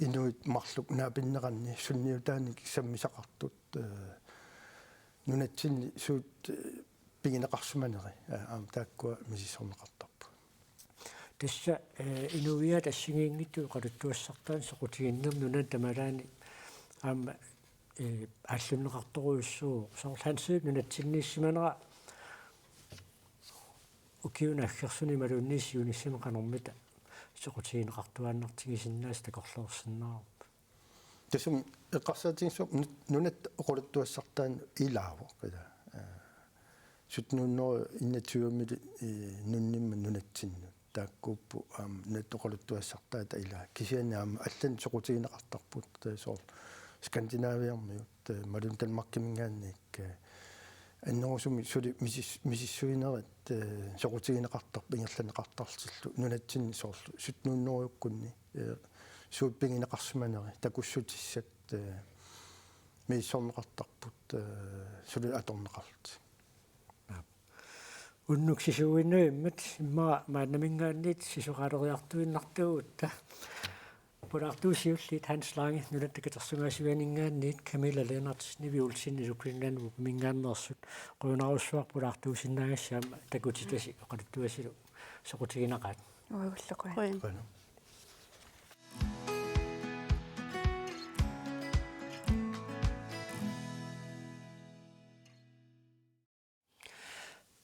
inuit marluk naapinneranni sunniutaanik sammisaqartut, eh, nunatsinni suut, eh, pigineqarsimaneri, eh, aamma taakkua misissorneqartarput. Tassa, eh, inuiaat assigiinngitsut oqaluttuassartaannik soqutiginninnermi nunani tamalaani aamma, eh, aallunneqartorujussuuvoq. Soorlu Hans Egedep nunatsinniissimanera ukiuni aggersuni imaluunniit siunissami qanormita soqutigineqartuaannartigisinnaasat takorloorsinnaavarput. Tassami eqqarsaatigissavarput nu-, nunatta oqaluttuassartaanut ilaavoq ila. Eh, sytten hundrede enogtyvemili, eh, nunnimmat nunatsinnut. Taakkuupput aamma nunatta oqaluttuassartaata ilaa. Kisianni aamma allanik soqutigineqartarput, eh, soorlu Skandinaviarmiut, eh, imaluunniit Danmarkiminngaanniit, eh, annerusumik suli misis-, misissuinerit, eh, soqutigineqartarput ingerlanneqartarlutillu nunatsinni soorlu sytten hundredekkunni, eh, suut pigineqarsimaneri takussutissat, eh, misissorneqartarput, eh, suli atorneqarlutik. Aap. Unnuk sisuuinnavimmat immaqa maannaminngaanniit sisoraaleriartuinnartuugutta. Pulaartuut siulliit Hans Lange, Nunatta Katersugaasivianinngaanniit, Camilla Lennert, Nivi Olsen, Ilulissani Nuup Greenlandiminngaanneersut, qujanarsuaq pulaartuusinnaagassasi aamma takutitasi oqaluttuasilu soqutiginaqaat. Uagullu qujan. Qujan. Qujan.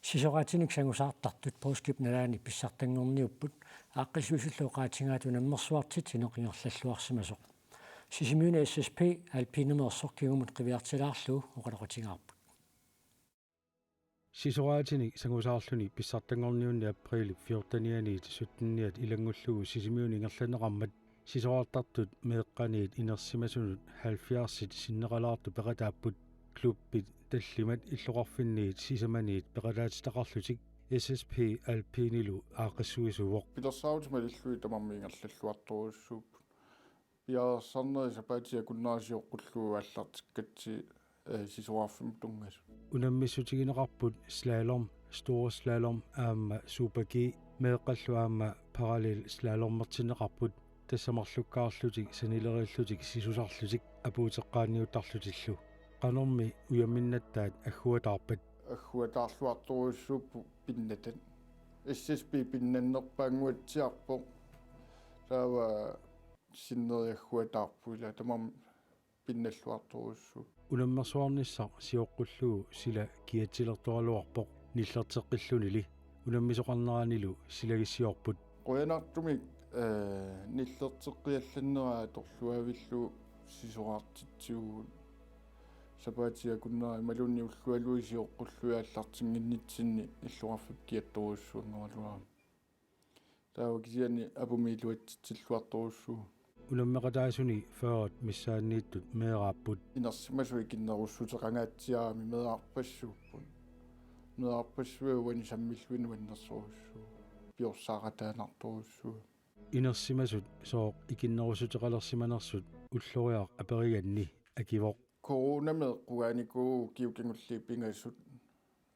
Sisoraatinik sangusaartartut poorskip nalaani pissartanngorniupput, aaqqissuisullu oqaatigaat unammersuartitsineq ingerlalluarsimasoq. Sisimiuni S S P Alpinemeersoq kingumut qiviartilaarlugu oqaloqatigaarput. Sisoraatinik sangusaarluni pissartanngorniunni apriilip fjortenianiit sytteniat ilanngullugu Sisimiuni ingerlanneqarmat sisoraartartut meeqqaniit inersimasunut halvfjerdsit sinneqalaartut peqataapput. Klubbit tallimat illoqarfinniit sisamaniit peqataatitaqarlutik S S P Alpinilu aaqqissuisuuvoq. Pilersaarutit malillugit tamarmik ingerlalluartorujussuupput. Piareersarnerit sapaatip akunnera sioqqullugu aallartikkatsigit, eh, sisorarfimmut tunngasut. Unammissutigineqarput slalom, storslalom aamma super-G, meeqqallu aamma parallel slalommertinneqarput, tassa marlukkaarlutik sanileriillutik sisusarlutik apuuteqqaanniuttarlutillu. Qanormi ujamminnattaat agguataarpat? Agguataarluartorujussuupput pinnatat. S S P pinnannerpaannguatsiarpoq. Taava sinneri agguataarput, ila tamarmik pinnalluartorujussuupput. Unammersuarnissaq sioqqullugu sila kiatsilertoraluarpoq nillerteqqillunili. Unammisoqarneranilu silagissiorput. Qujanartumik, eh, nillerteqqiallannera atorluaavillugu sisorartitsivugut. Sapaatip akunnera imaluunniit ullualuit sioqqullugit aallartinnginnitsinni illoqarfipput kiattorujussuanngoraluarami. Taava kisianni apumi iluatsitsilluartorujussuuvoq. Unammeqataasuni fyrret missaanniittut meeraapput. Inersimasut ikinnerussuteqangaatsiarami meerarpassuupput. Meerarpassuit uani sammilluni nuannersorujussuuvoq. Piorsaaqataanartorujussuuvoq. Inersimasut sooq ikinnerussuteqalersimanersut Ulloriaq aperiganni akivoq. Corona meeqqugaanikuuvoq ukiut kingulliit pingasut.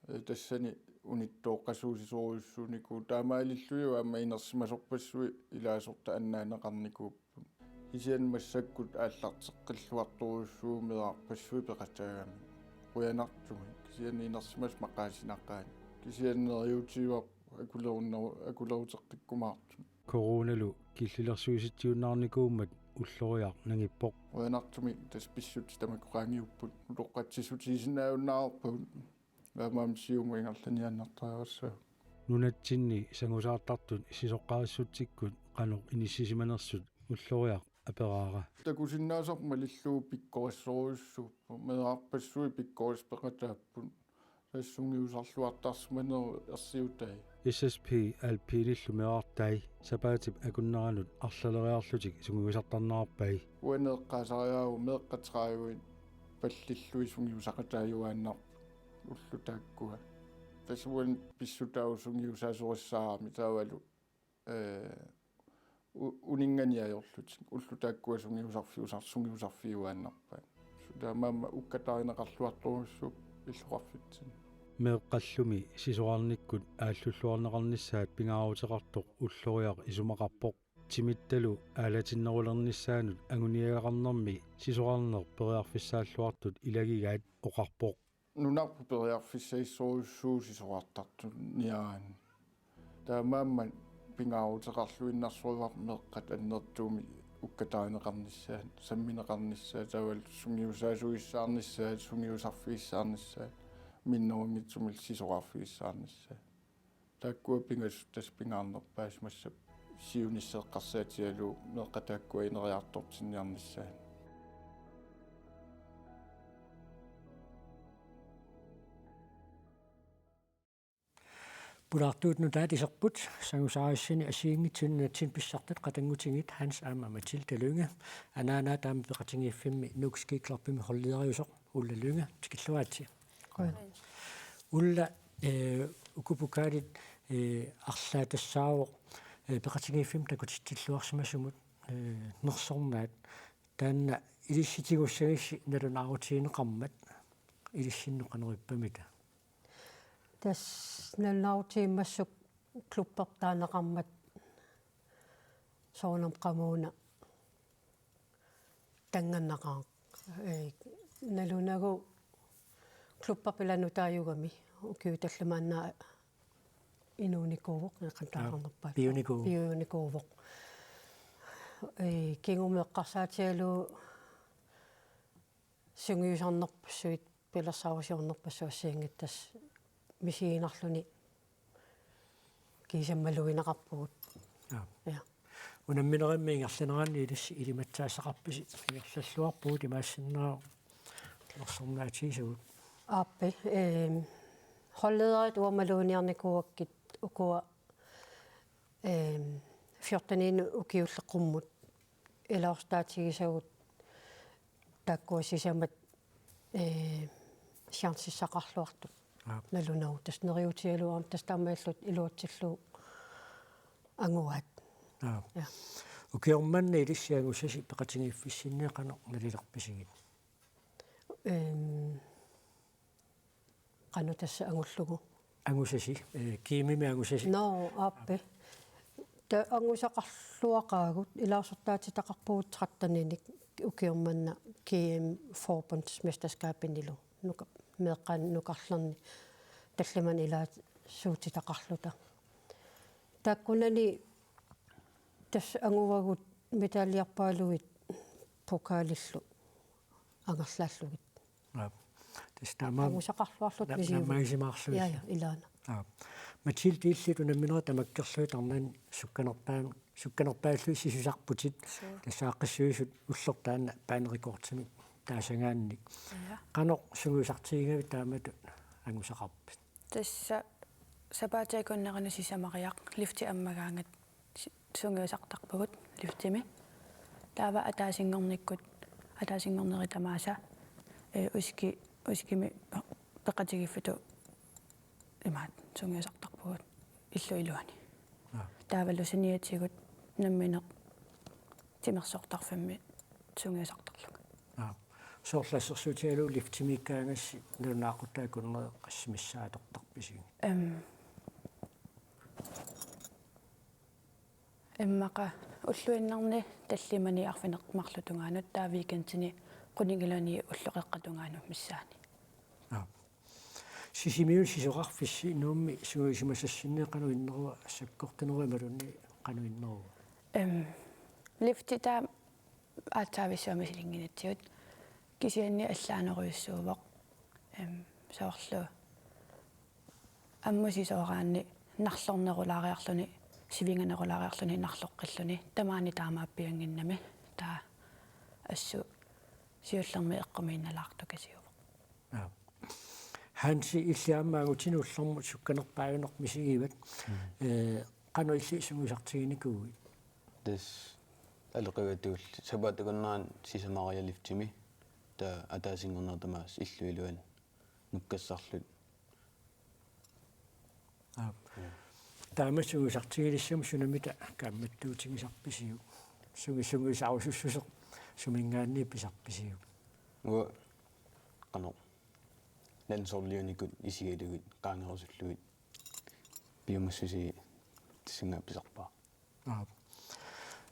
Eh, tassani unittooqqasuusisorujussuunikuuvoq, taamaalillunilu aamma inersimasorpassuit ilaasortat annaaneqarnikuupput. Kisianni massakkut aallarteqqilluartorujussuuvoq meerarpassuit peqataagami. Qujanartumik. Kisianni inersimasut maqaasinaqaat. Kisianni neriuutigivarput akulerunneru-, akuleruteqqikkumaartut. Coronalu killilersuisitsiunnaarnikuummat Ulloriaq nangippoq. Qujanartumik tassa pissutsit tamakku qaangiupput, utoqqatsissutigisinnaajunnaarpagut. Aamma Siumut ingerlaniaannartariaqassaaq. Nunatsinni sangusaartartut sisoqqarissutsikkut qanoq inissisimanersut Ulloriaq aperaara. Takusinnaasarput malillugu pikkorissorujussuupput, meerarpassuit pikkorissut peqataapput. Tassa sungiusarluartarsimanerup ersiutai. S S P Alpinillu meerartai sapaatip akunneranut arlaleriarlutik sungiusartarnerarpai. Uani eqqaasariaqarpoq meeqqat tredive pallillugit sungiusaqataajuaannarput ullut taakkua. Tassa uani pissutaavoq sungiusaasorissaarami taavalu, eh, u-, uninnganik ajorlutik. Ullut taakkua sungiusarfiusar-, sungiusarfiuaannarpaat. Taamaammat ukkataarineqarluartorujussuupput illoqarfitsinni. Meeqqallumi sisorarnikkut aallulluarneqarnissaat pingaaruteqartoq Ulloriaq isumaqarpoq. Timittalu aalatinnerulernissaanut anguniagaqarnermi sisorarneq periarfissaalluartut ilagigaat oqarpoq. Nunarput periarfissaassorujussuuvoq sisorartartut niaani. Taamaammat pingaaruteqarluinnarsoraarput meeqqat annertuumik ukkataarineqarnissaat, sammineqarnissaat, taavalu sungiusaasuissaarnissaat, sungiusarfigissaarnissaat, minnerunngitsumillu sisorarfigissaarnissaat. Taakkua pingasut tassa pingaarnerpaasimassapput siunissaq eqqarsaatigalugu meeqqat taakkua ineriartortinniarnissaat. Pulaartuut nutaat iserput, sangusaarissani assigiinngitsunik nunatsinni pissartat qatanngutigiit Hans aamma Mathilde Lynge, anaanaat aamma peqatigiiffimmi Nuuk Ski Clubimi holdlederiusoq Ulla Lynge, tikilluaritsi. Qujan. Ulla, eh, uku pokaalit, eh, arlaat tassaavoq, eh, peqatigiiffimmi takutitsilluarsimasumut, eh, nersornaat, taanna ilissi tigussagissi nalunaarutigineqarmat ilissinnut qanoq ippamita? Tassa nalunaarutigiummassuk klubbertut taaneqarmat soorunami qamuuna tanngannaqaaq. Ee, nalunagu klubberput ila nutaajugami ukiut tallimaannaat inuunikuuvoq, eqantaaqarnerpaat. Piunikuuvoq. Piunikuuvoq. Ee, kingumut eqqarsaatigalugu sungiusarnerpassuit, pilersaarusiornerpassuit assigiinngitsut tassa misiginarluni kiisami malugineqarpugut. Aap. Ja. Unamminerimmi ingerlaneranni ilissi ilimatsaassaqarpisi, ingerlalluarpugut imaassinnaavoq nersornaatigisagut. Aappi, ehm, holdlederit uanga maluginiarnikuuakkit ukua, ehm, fjorteninik ukiullit qummut ilaasortaatigisagut taakkua sisamat, ehm, chancissaqarluartut. Aap. Nalunagu tassa neriuutigalugu aamma tassa taamaalillutik iluatsillugu anguaat. Aap. Ja. Ukioq manna ilissi angusasi peqatigiiffissinni qanoq nalilerpisigit? Ehm, qanoq tassa angullugu. Angusasi, eh, G M-imi angusasi. Nå, aappi. Taava angusaqarluaqaagut, ilaasortaatitaqarpugut tretteninik ukioq manna G M-forbundsmesterskabinilu. Nuka-, meeqqanik nukarlerni tallimanik ilaasuutitaqarluta. Taakkunani tassa anguagut medaljerpaaluit pokalillu angerlaallugit. Aap. Tassa taamaammat Angusaqarluarluta na-, pisiugut. Nammagisimaarlugit. Ja, ja, ilaana. Aap. Mathilde, illit unamminerit tamakkerlugit arnani sukkanerpaa-, sukkanerpaallugit sisusarputit. Suu. Tassa aaqqissuisut ulloq taanna banerekordimik taasagaanni. Ja. Qanoq sungiusartigigavit taamatut angusaqarpit? Tassa sapaatip akunneranut sisamariaq lifti ammagaangat si-, sungiusartarpugut liftimi. Taava ataasinngornikkut, ataasinngornerit tamaasa, eh, uski-, uskimi peqatigiiffitut imaattoq sungiusartarpugut illup iluani. Aap. Taavalu saniatigut nammineq timersortarfimmi sungiusartarlunga. Aap. Soorlu assersuutigalugu liftimiikkaangassi nalunaaqutaq akunneri qassit missaat atortarpisigit? Em, immaqa ulluinnarni tallimanik arfineq-marluk tungaanut taava weekendini qunigiluni ulloq qeqqata tungaanut missaani. Aap. Sisimiuni sisorarfissi Nuummi sungiusimasassinni qanoq inneruva, sakkortunerua imaluunniit qanoq inneruva? Em, lifti taava aatsaavissuaq misilinngitsigut kisianni allaanerujussuuvoq. Em, soorlu ammut sisooraanni narlornerulaariarluni, sivinganerulaariarluni narloqqilluni, tamaani taamaappiannginnami, taava assut siullermik eqqumiinnalaartukasiuvoq. Aap. Hansi, illit aamma angutini ullormut sukkanerpaajuneq misigivat. Eh, qanoq illit sungiusartiginikuuit? Tassa aloqiviatut sapaatip akunnerani sisamariaq liftimi, taava ataasinngornerit tamaasa illup iluani nukkassarluta. Aap. Taama sungiusartigilissamut sunamita kaammattuutigisarpisiuk? Sungi-, sungiusarusussuseq suminngaanniit pisarpisiuk? Uanga qanoq landsholdiunikut isigalugit qaangerusullugit piumassuseq tassunga pisarpara. Aap.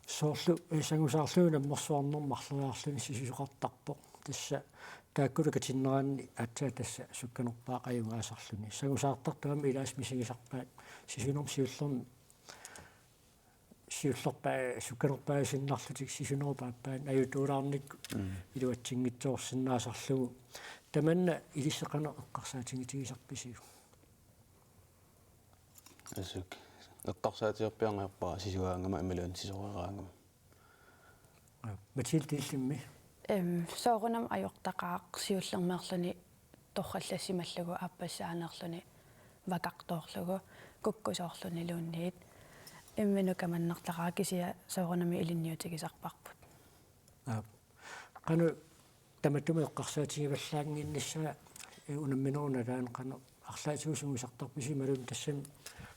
Soorlu, eh, sangusaarlugu nammersuarnermut marloriarluni sisusoqartarpoq. Tassa taakkulu katinneranni aatsaat tassa sukkanerpaaq ajugaasarluni. Sangusaartartut aamma ilaasa misigisarpaat sisunermi siullermi, siullerpaa-, sukkanerpaasinnarlutik sisunerup aappaani ajutuulaarnikkut Mm. iluatsinngitsoorsinnaasarlugu. Tamanna ilissi qanoq eqqarsaatigitigisarpisiuk? Assut eqqarsaatigerpiarniarpara sisugaangama imaluunniit sisoreeraangama. Mathilde, illimmi? Em, soorunami ajortaqaaq siullermeerluni torrallassimallugu aappassaaneerluni vakartoorlugu kukkusoorluniluunniit. Imminut kamannartaqaaq kisianni soorunami ilinniutigisarparput. Aap. Qanoq tamatuma eqqarsaatigivallaannginnissaa, eh, unamminerup nalaani qanoq arlaatigut sungiusartarpisi imaluunniit tassami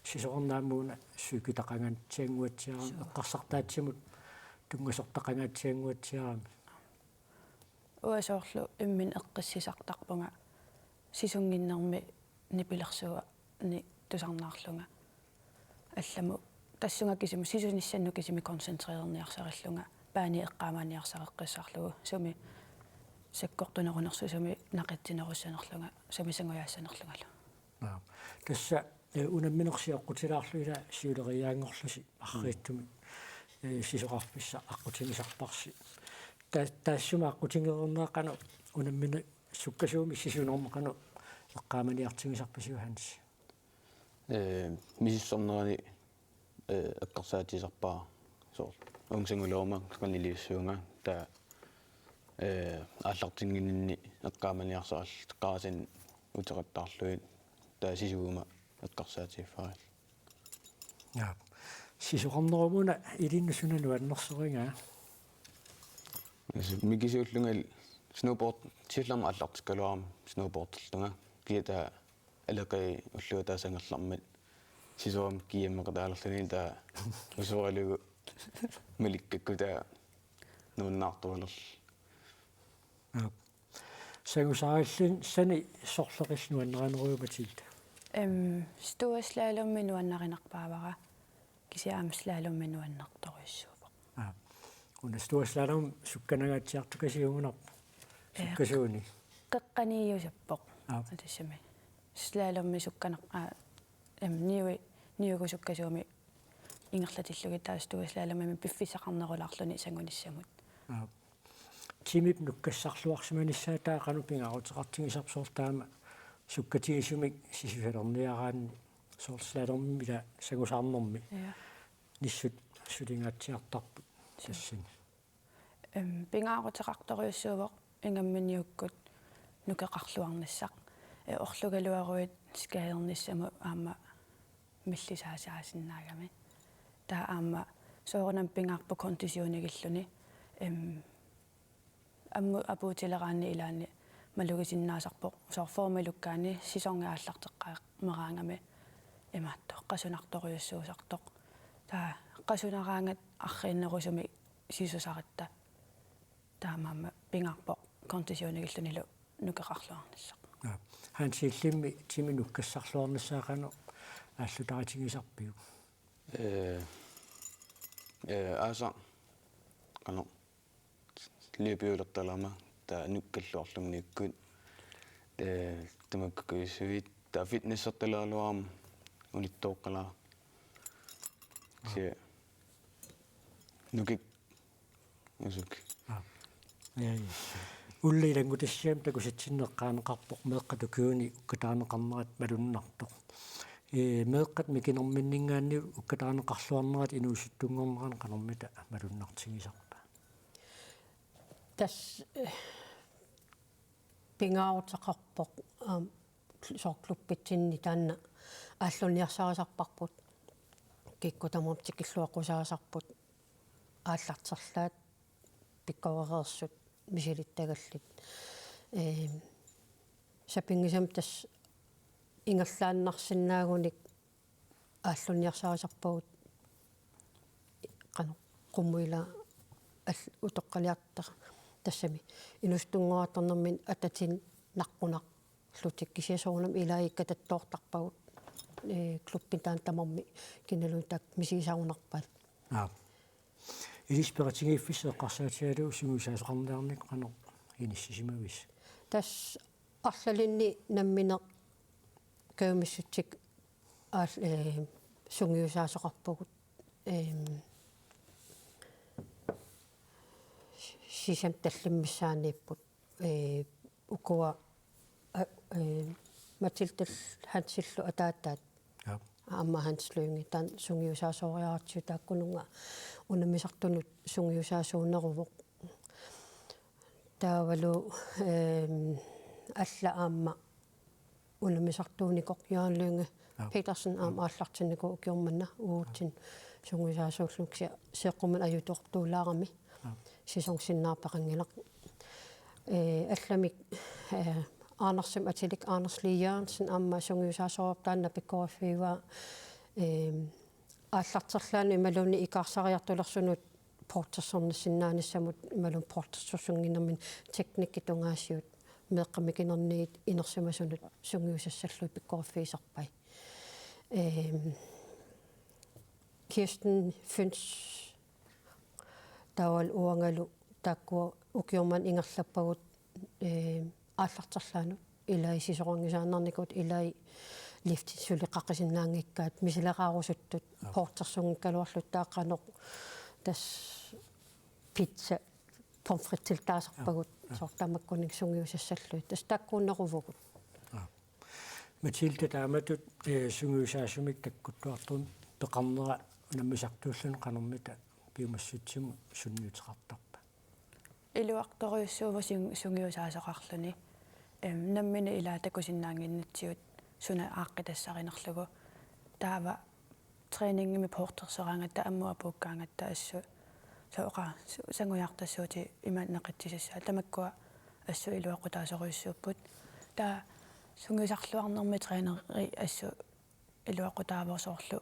sisorarneq aamma una psykitaqangaatsiannguatsiarami, eqqarsartaatsimut tunngasortaqangaatsiannguatsiarami? Uanga soorlu imminut eqqissisartarpunga sisunnginnermi nipilersuunik tusarnaarlunga. Allamut tassunga kisimi sisunissannut kisimi koncentrererniarsarillunga, baani eqqaamaniarsareqqissarlugu, sumi sakkortunerunersoq, sumi naqitsinerussanerlunga, sumi sangujaassanerlungalu. Aap. Tassa, eh, unammineq sioqqutilaarlugu ila siuleriaanngorlusi arriitsumik, eh, sisoqarfissaq aqqutigisarparsi. Ta-, taassuma aqqutigereerneq qanoq unammineq sukkasuumik sisunermut qanoq eqqaamaniartigisarpisiuk, Hans? Ee, misissornerani, ee, eqqarsaatigisarpara soorlu: Ungsanguleruma qaniliussuunga, taava, ee, aallartinnginninni eqqaamaniarsarallit qarasanik uteqattaarlugit, taava sisuguma eqqarsaatigiffariarlugit. Aap. Sisoqarnerumuna ilinnut suna nuannersorigaa? Assut mikisuullungali Snowboard, siullermik aallartikkaluarama snowboarderlunga. Kiisa aleqi ulluataasa angerlarmat sisorama kiammeqataalerluni taava usoralugu malikkakku taava nuannaartualerluni. Aap. Sangusaarilluni sani sorleqillugu nuannarineruvoq Mathilde? Em, storslalommi nuannarinerpaavara. Kisianni aamma slalommi nuannertorujussuuvoq. Aap. Una storslalom sukkanangaatsiartoq kasiugunarpa? Ee, sukkasuuni? Qeqqaniiusappoq. Aap. Tassami. Slalommi sukkaneq-, aa, em, niui-, niugut sukkasuumik ingerlatillugit taava storslalomimi piffissaqarnerulaarluni sangunissamut. Aap. Timip nukkassarluarsimanissaa taava qanoq pingaaruteqartigisarpa soorlu taama sukkatigisumik sisusalerniaraanni soorlu slalommi ila sangusaarnermi. Ja. Nissut sulingaatsiartarput. Suu. Tassani. Em, pingaaruteqartorujussuuvoq ingammik niukkut nukeqarluarnissaq. Ee, orlugaluaruit skadernissamut aamma millisaasaasinnaagamik. Taava aamma soorunami pingaarpoq konditionigilluni. Em, ammut apuutileraanni ilaanni malugisinnaasarpoq. Soorlu formilukkaanni sæsoni aallarteqqaameraangami imaattoq qasunartorujussuusartoq. Taava qasunaraangat arriinnerusumik sisusaratta. Taamaammat pingaarpoq konditionigillunilu nukeqarluarnissaq. Aap. Hans Illimmi timip nukkassarluarnissaa qanoq aallutaatigisarpiuk? Ee, ee, aasaq, qanoq, løbiulertalama, taava nukkalluarlunga niukkut, ee, tamakkuisuit, taava fitnessertaleraluarama unittooqqalaaq. Aap. Kisianni nukik Usuk. Aa. Ja, ja. Ullut ilanngutassiami takusatsinneq eqqaaneqarpoq meeqqat ukiuni ukkataaneqarnerat malunnartoq. Ee, meeqqat mikinerminninngaanniit ukkataaneqarluarnerat inuusuttunnguunerani qanormita malunnartigisarpa? Tassa, eh, pingaaruteqarpoq, aam, soorlu klubbitsinni taanna aallunniarsarisarparput, kikkut tamarmik tikilluaqqusaasarput, aallarterlaat, pikkorereersut, misilittagallit. Eem, sapinngisamik tassa ingerlaannarsinnaagunik aallunniarsarisarpagut qanoq qummut ila al-, utoqqaliartara. Tassami inuusuttunnguugaluarnerminni atatin naqqunarlutik kisianni soorunami ilai katattoortarpagut, ee, klubbimi taanna tamarmi kinaluunniit taakku misigisarunarpaat. Aap. Ilissi peqatigiiffissaq eqqarsaatigalugu sungiusaasoqarniarnikkut qanoq inissisimavisi? Tassa arlalinni nammineq kajumissutsikkut aal-, ee, sungiusaasoqarpugut, eem, sisamat tallimat missaanniipput, ee, ukua, a-, ee, Mathildel Hansillu ataataat. Aap. Aamma Hans Lynge, taanna sungiusaasooriaratsigu taakkununnga unammisartunut sungiusaasuuneruvoq. Taavalu, eem, alla aamma unammisartuunikoq Jørgen Lynge, aap, Petersen aamma, aap, aallartinnikuuvoq ukioq manna uagutsinnut sungiusaasoorluni kisianni seeqqummut ajutoortuulaarami. Aap. Sæsonsinnaavoq peqanngilaq. Ee, allamik, ee, Andersenip atilik Anders Lee Jørgensen aamma sungiusaasoorpoq taanna pikkoriffigaa, ee, aallarterlaanut imaluunniit ikaarsaariartulersunut portersornissinnaanissamut imaluunniit portersorsunnginnermini teknikkit tungaasigut meeqqat mikinerniit inersimasunut sungiusassallugit pikkoriffigisarpai. Eem, Kirsten Fønss taavalu uangalu taakkua ukioq manna ingerlappagut, eem, aallarterlaanut ilai sisoranngisaannarnikuuvugut ilai liftit suli qaqisinnaanngikkaat misileraarusuttut, aap, portersunngikkaluarlutik taava qanoq tassa pizza pomfritiltaasarpagut, aap, aap, soorlu tamakkuninnga sungiusassallugit. Tassa taakkuuneruvugut. Aap. Mathilde, taamatut, ee, sungiusaasumik takkuttuartumik peqarnera unammisartuulluni qanormita piumassutsimut sunniuteqartarpa? Iluartorujussuuvoq sung-, sungiusaasoqarluni. Eem, nammineq ilaa takusinnaannginnatsigu suna aaqqitassaarinerlugu. Taava træningimi portersoraangatta ammut apuukkaangatta assut. Soorlu oqa-, su-, sangujaartassuutit ima neqitsisassaat. Tamakkua assut iluaqutaasorujussuupput. Taava sungiusarluarnermi træneri assut iluaqutaavoq soorlu,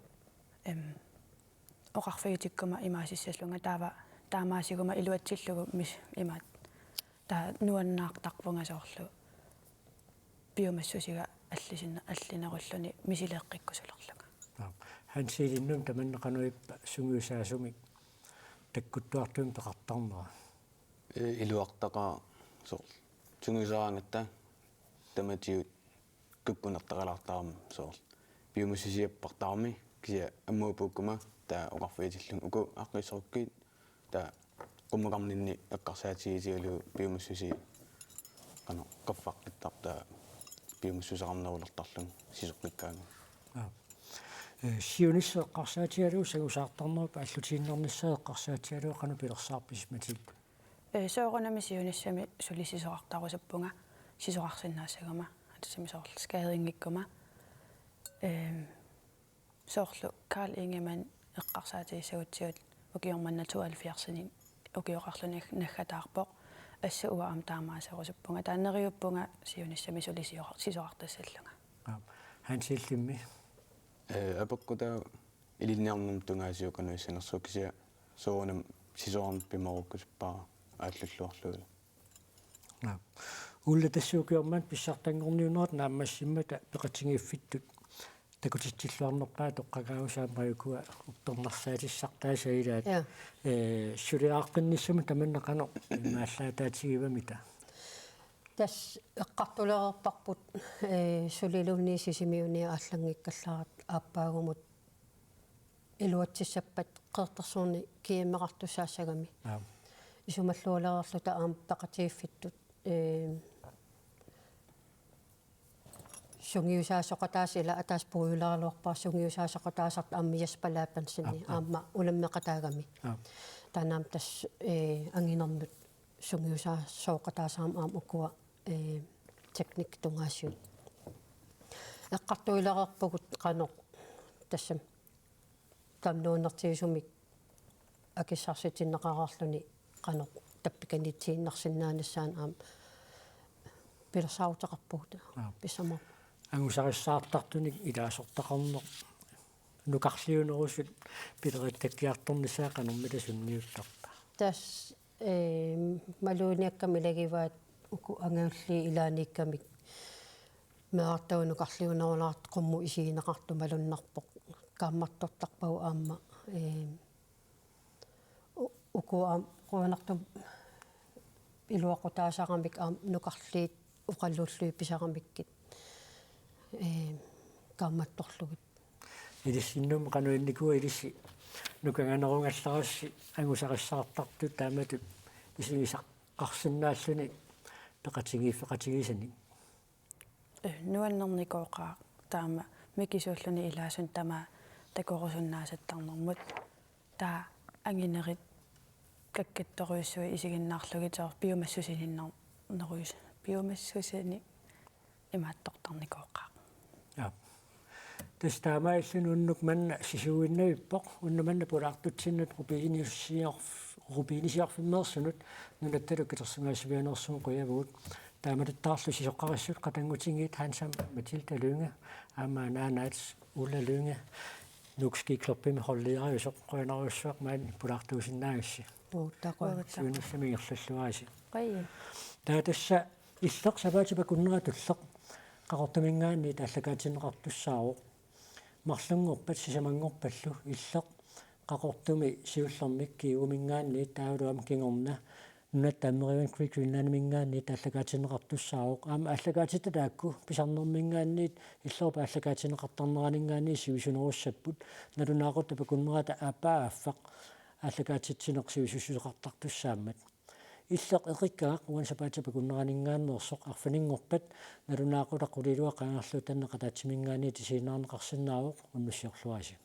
em, oqarfigitikkuma imaasissallunga taava taamaasiguma iluatsillugu mis-, imaat taava nuannaartarpunga soorlu piumassusiga allisinna-, allinerulluni misileeqqikkusulerlunga. Nå, Hansi, ilinnut tamanna qanoq ippa sungiusaasumik takkuttuartumik peqartarnera? Ee, iluartaqaaq soorlu sungiusaraangatta tamatigut kukkunertaqalaartarami soorlu piumassusiappartarami kisianni ammut puukkuma taava oqarfigitillunga uku aaqqissuukkit taava qummukarninni eqqarsaatigigalugu piumassusia qanoq qaffaqqittartoq taava piumassuseqarnerulertarlunga sisoqqikkaangat. Aap. Ee, siunissaq eqqarsaatigalugu sangusaartarnerup aallutiinnarnissaa eqqarsaatigalugu qanoq pilersaarpisi, Mathilde? Ee, soorunami siunissami suli sisorartarusuppunga sisorarsinnaassaguma, tassami soorlu skadingikkuma. Ehm, soorlu Karl Ingemann eqqarsaatigissagutsigu ukioq manna tooghalvfjerdsini ukioqarluni naggataarpoq. Assut uanga aamma taamaaserusuppunga. Taava neriuppunga siunissami suli sior-, sisorartassallunga. Aap. Hansi, illimmi? Ee, apeqqutaavoq ilinniarnermut tungaasiuukkannut issanersuukkisiga soorunami sisorarneq pimoorukkusuppara aallulluarlugulu. Aap. Ulla, tassa ukioq manna pissartanngorniunnerata naammassimmata peqatigiiffittut takutitsilluarnerpaat toqqagaavasi aamma ukua uppernarsaatissartaasaat ilaat. Ja. Ee, suliareqqinnissamut tamanna qanoq imaallaataatigivamita? Tassa eqqartulereerparput, ee, suliluunniit Sisimiuniit aallanngikkallarput aappaagumut iluatsissappat Qeqertarsuarni GM-eqartussaassagami. Aap. Isumallualereerluta aamma peqatigiiffittut, ee, sungiusaasoqataasut, ila ataaseq puigulaaraluarpara sungiusaasoqataasartut aamma Jesper Labansen. Aap, aap. Aamma unammeqataagami. Aap. Taanna aamma tassa, ee, anginernut sungiusaasooqataasarami aamma ukua, ee, teknikkit tungaasigut. Eqqartuilereerpugut qanoq tassami tamanna nuannertigisumik akissarsitinneqareerluni qanoq tappikaniitsiinnarsinnaanissaanut aamma pilersaaruteqarpugut. Aap. Pissama. Angusarissaartartunik ilaasortaqarneq nukarliunerusut pilerittakkiartornissaa qanormita sunniuttarpa? Tassa, ee, maluginiakkama ilagivaat uku angajulliit ilaaniikkamik meerartagut nukarliunerulaartut qummut isigineqartut malunnarpoq. Kaammattortarpagut aamma, ee, u-, uku aamma qujanartumik iluaqutaasaramik aamma nukarliit oqaluullugit pisaramikkit, ee, kaammattorlugit. Ilissinnut qanoq innikuua ilissi nukanganerugallarassi angusarissaartartut taamatut isigisaqarsinnaalluni peqatigiiffeqatigisanik? Ee, nuannernikooqaaq taama mikisuulluni ilaasunut tamaat takorusunnaasattarnermut. Taava anginerit kakkattorujussuit isiginnaarlugit soorlu piumassusininnernerujus-, piumassusinik imaattortarnikooqaaq. Ja. Tassa taamaalilluni unnuk manna sisuinnavippoq, unnuk manna pulaartutsinnut rubinisiorf-, rubinisiorfimmeersunut nunattalu katersimaasivianeersumut qujavugut. Taamatuttaarlu sisoqqarissut qatanngutigiit Hans aamma Mathilde Lynge, aamma anaanaat Ulla Lynge, Nuuk Ski Clubbimi holdiariusoq, qujanarsuaq maani pulaartuusinnaagassi. Uutaqua. Siunissami ingerlalluarisi. Qai. Taava tassa Illeq sapaatip akunnera tulleq Qaqortuminngaanniit aallakaatinneqartussaavoq. Marlunngorpat sisamanngorpallu Illeq Qaqortumi siullermik Kiuuminngaanniit taavalu aamma kingorna Nunatta Ammerivian Great Greenlandiminngaanniit aallakaatinneqartussaavoq. Aamma aallakaatitta taakku pisarnerminngaanniit Illerup aallakaatinneqartarneraninngaanniit sivisunerussapput, nalunaaqutap akunnerata aappaa aaffaq aallakaatitsineq sivisussuseqartartussaammat. Illeq eqikkagaq uani sapaatip akunneraninngaanneersoq arfininngorpat nalunaaqutaq quliluaq qaangerlugu tanneq ataatsiminngaanniit isiginnaarneqarsinnaavoq, unnussiorluarisi.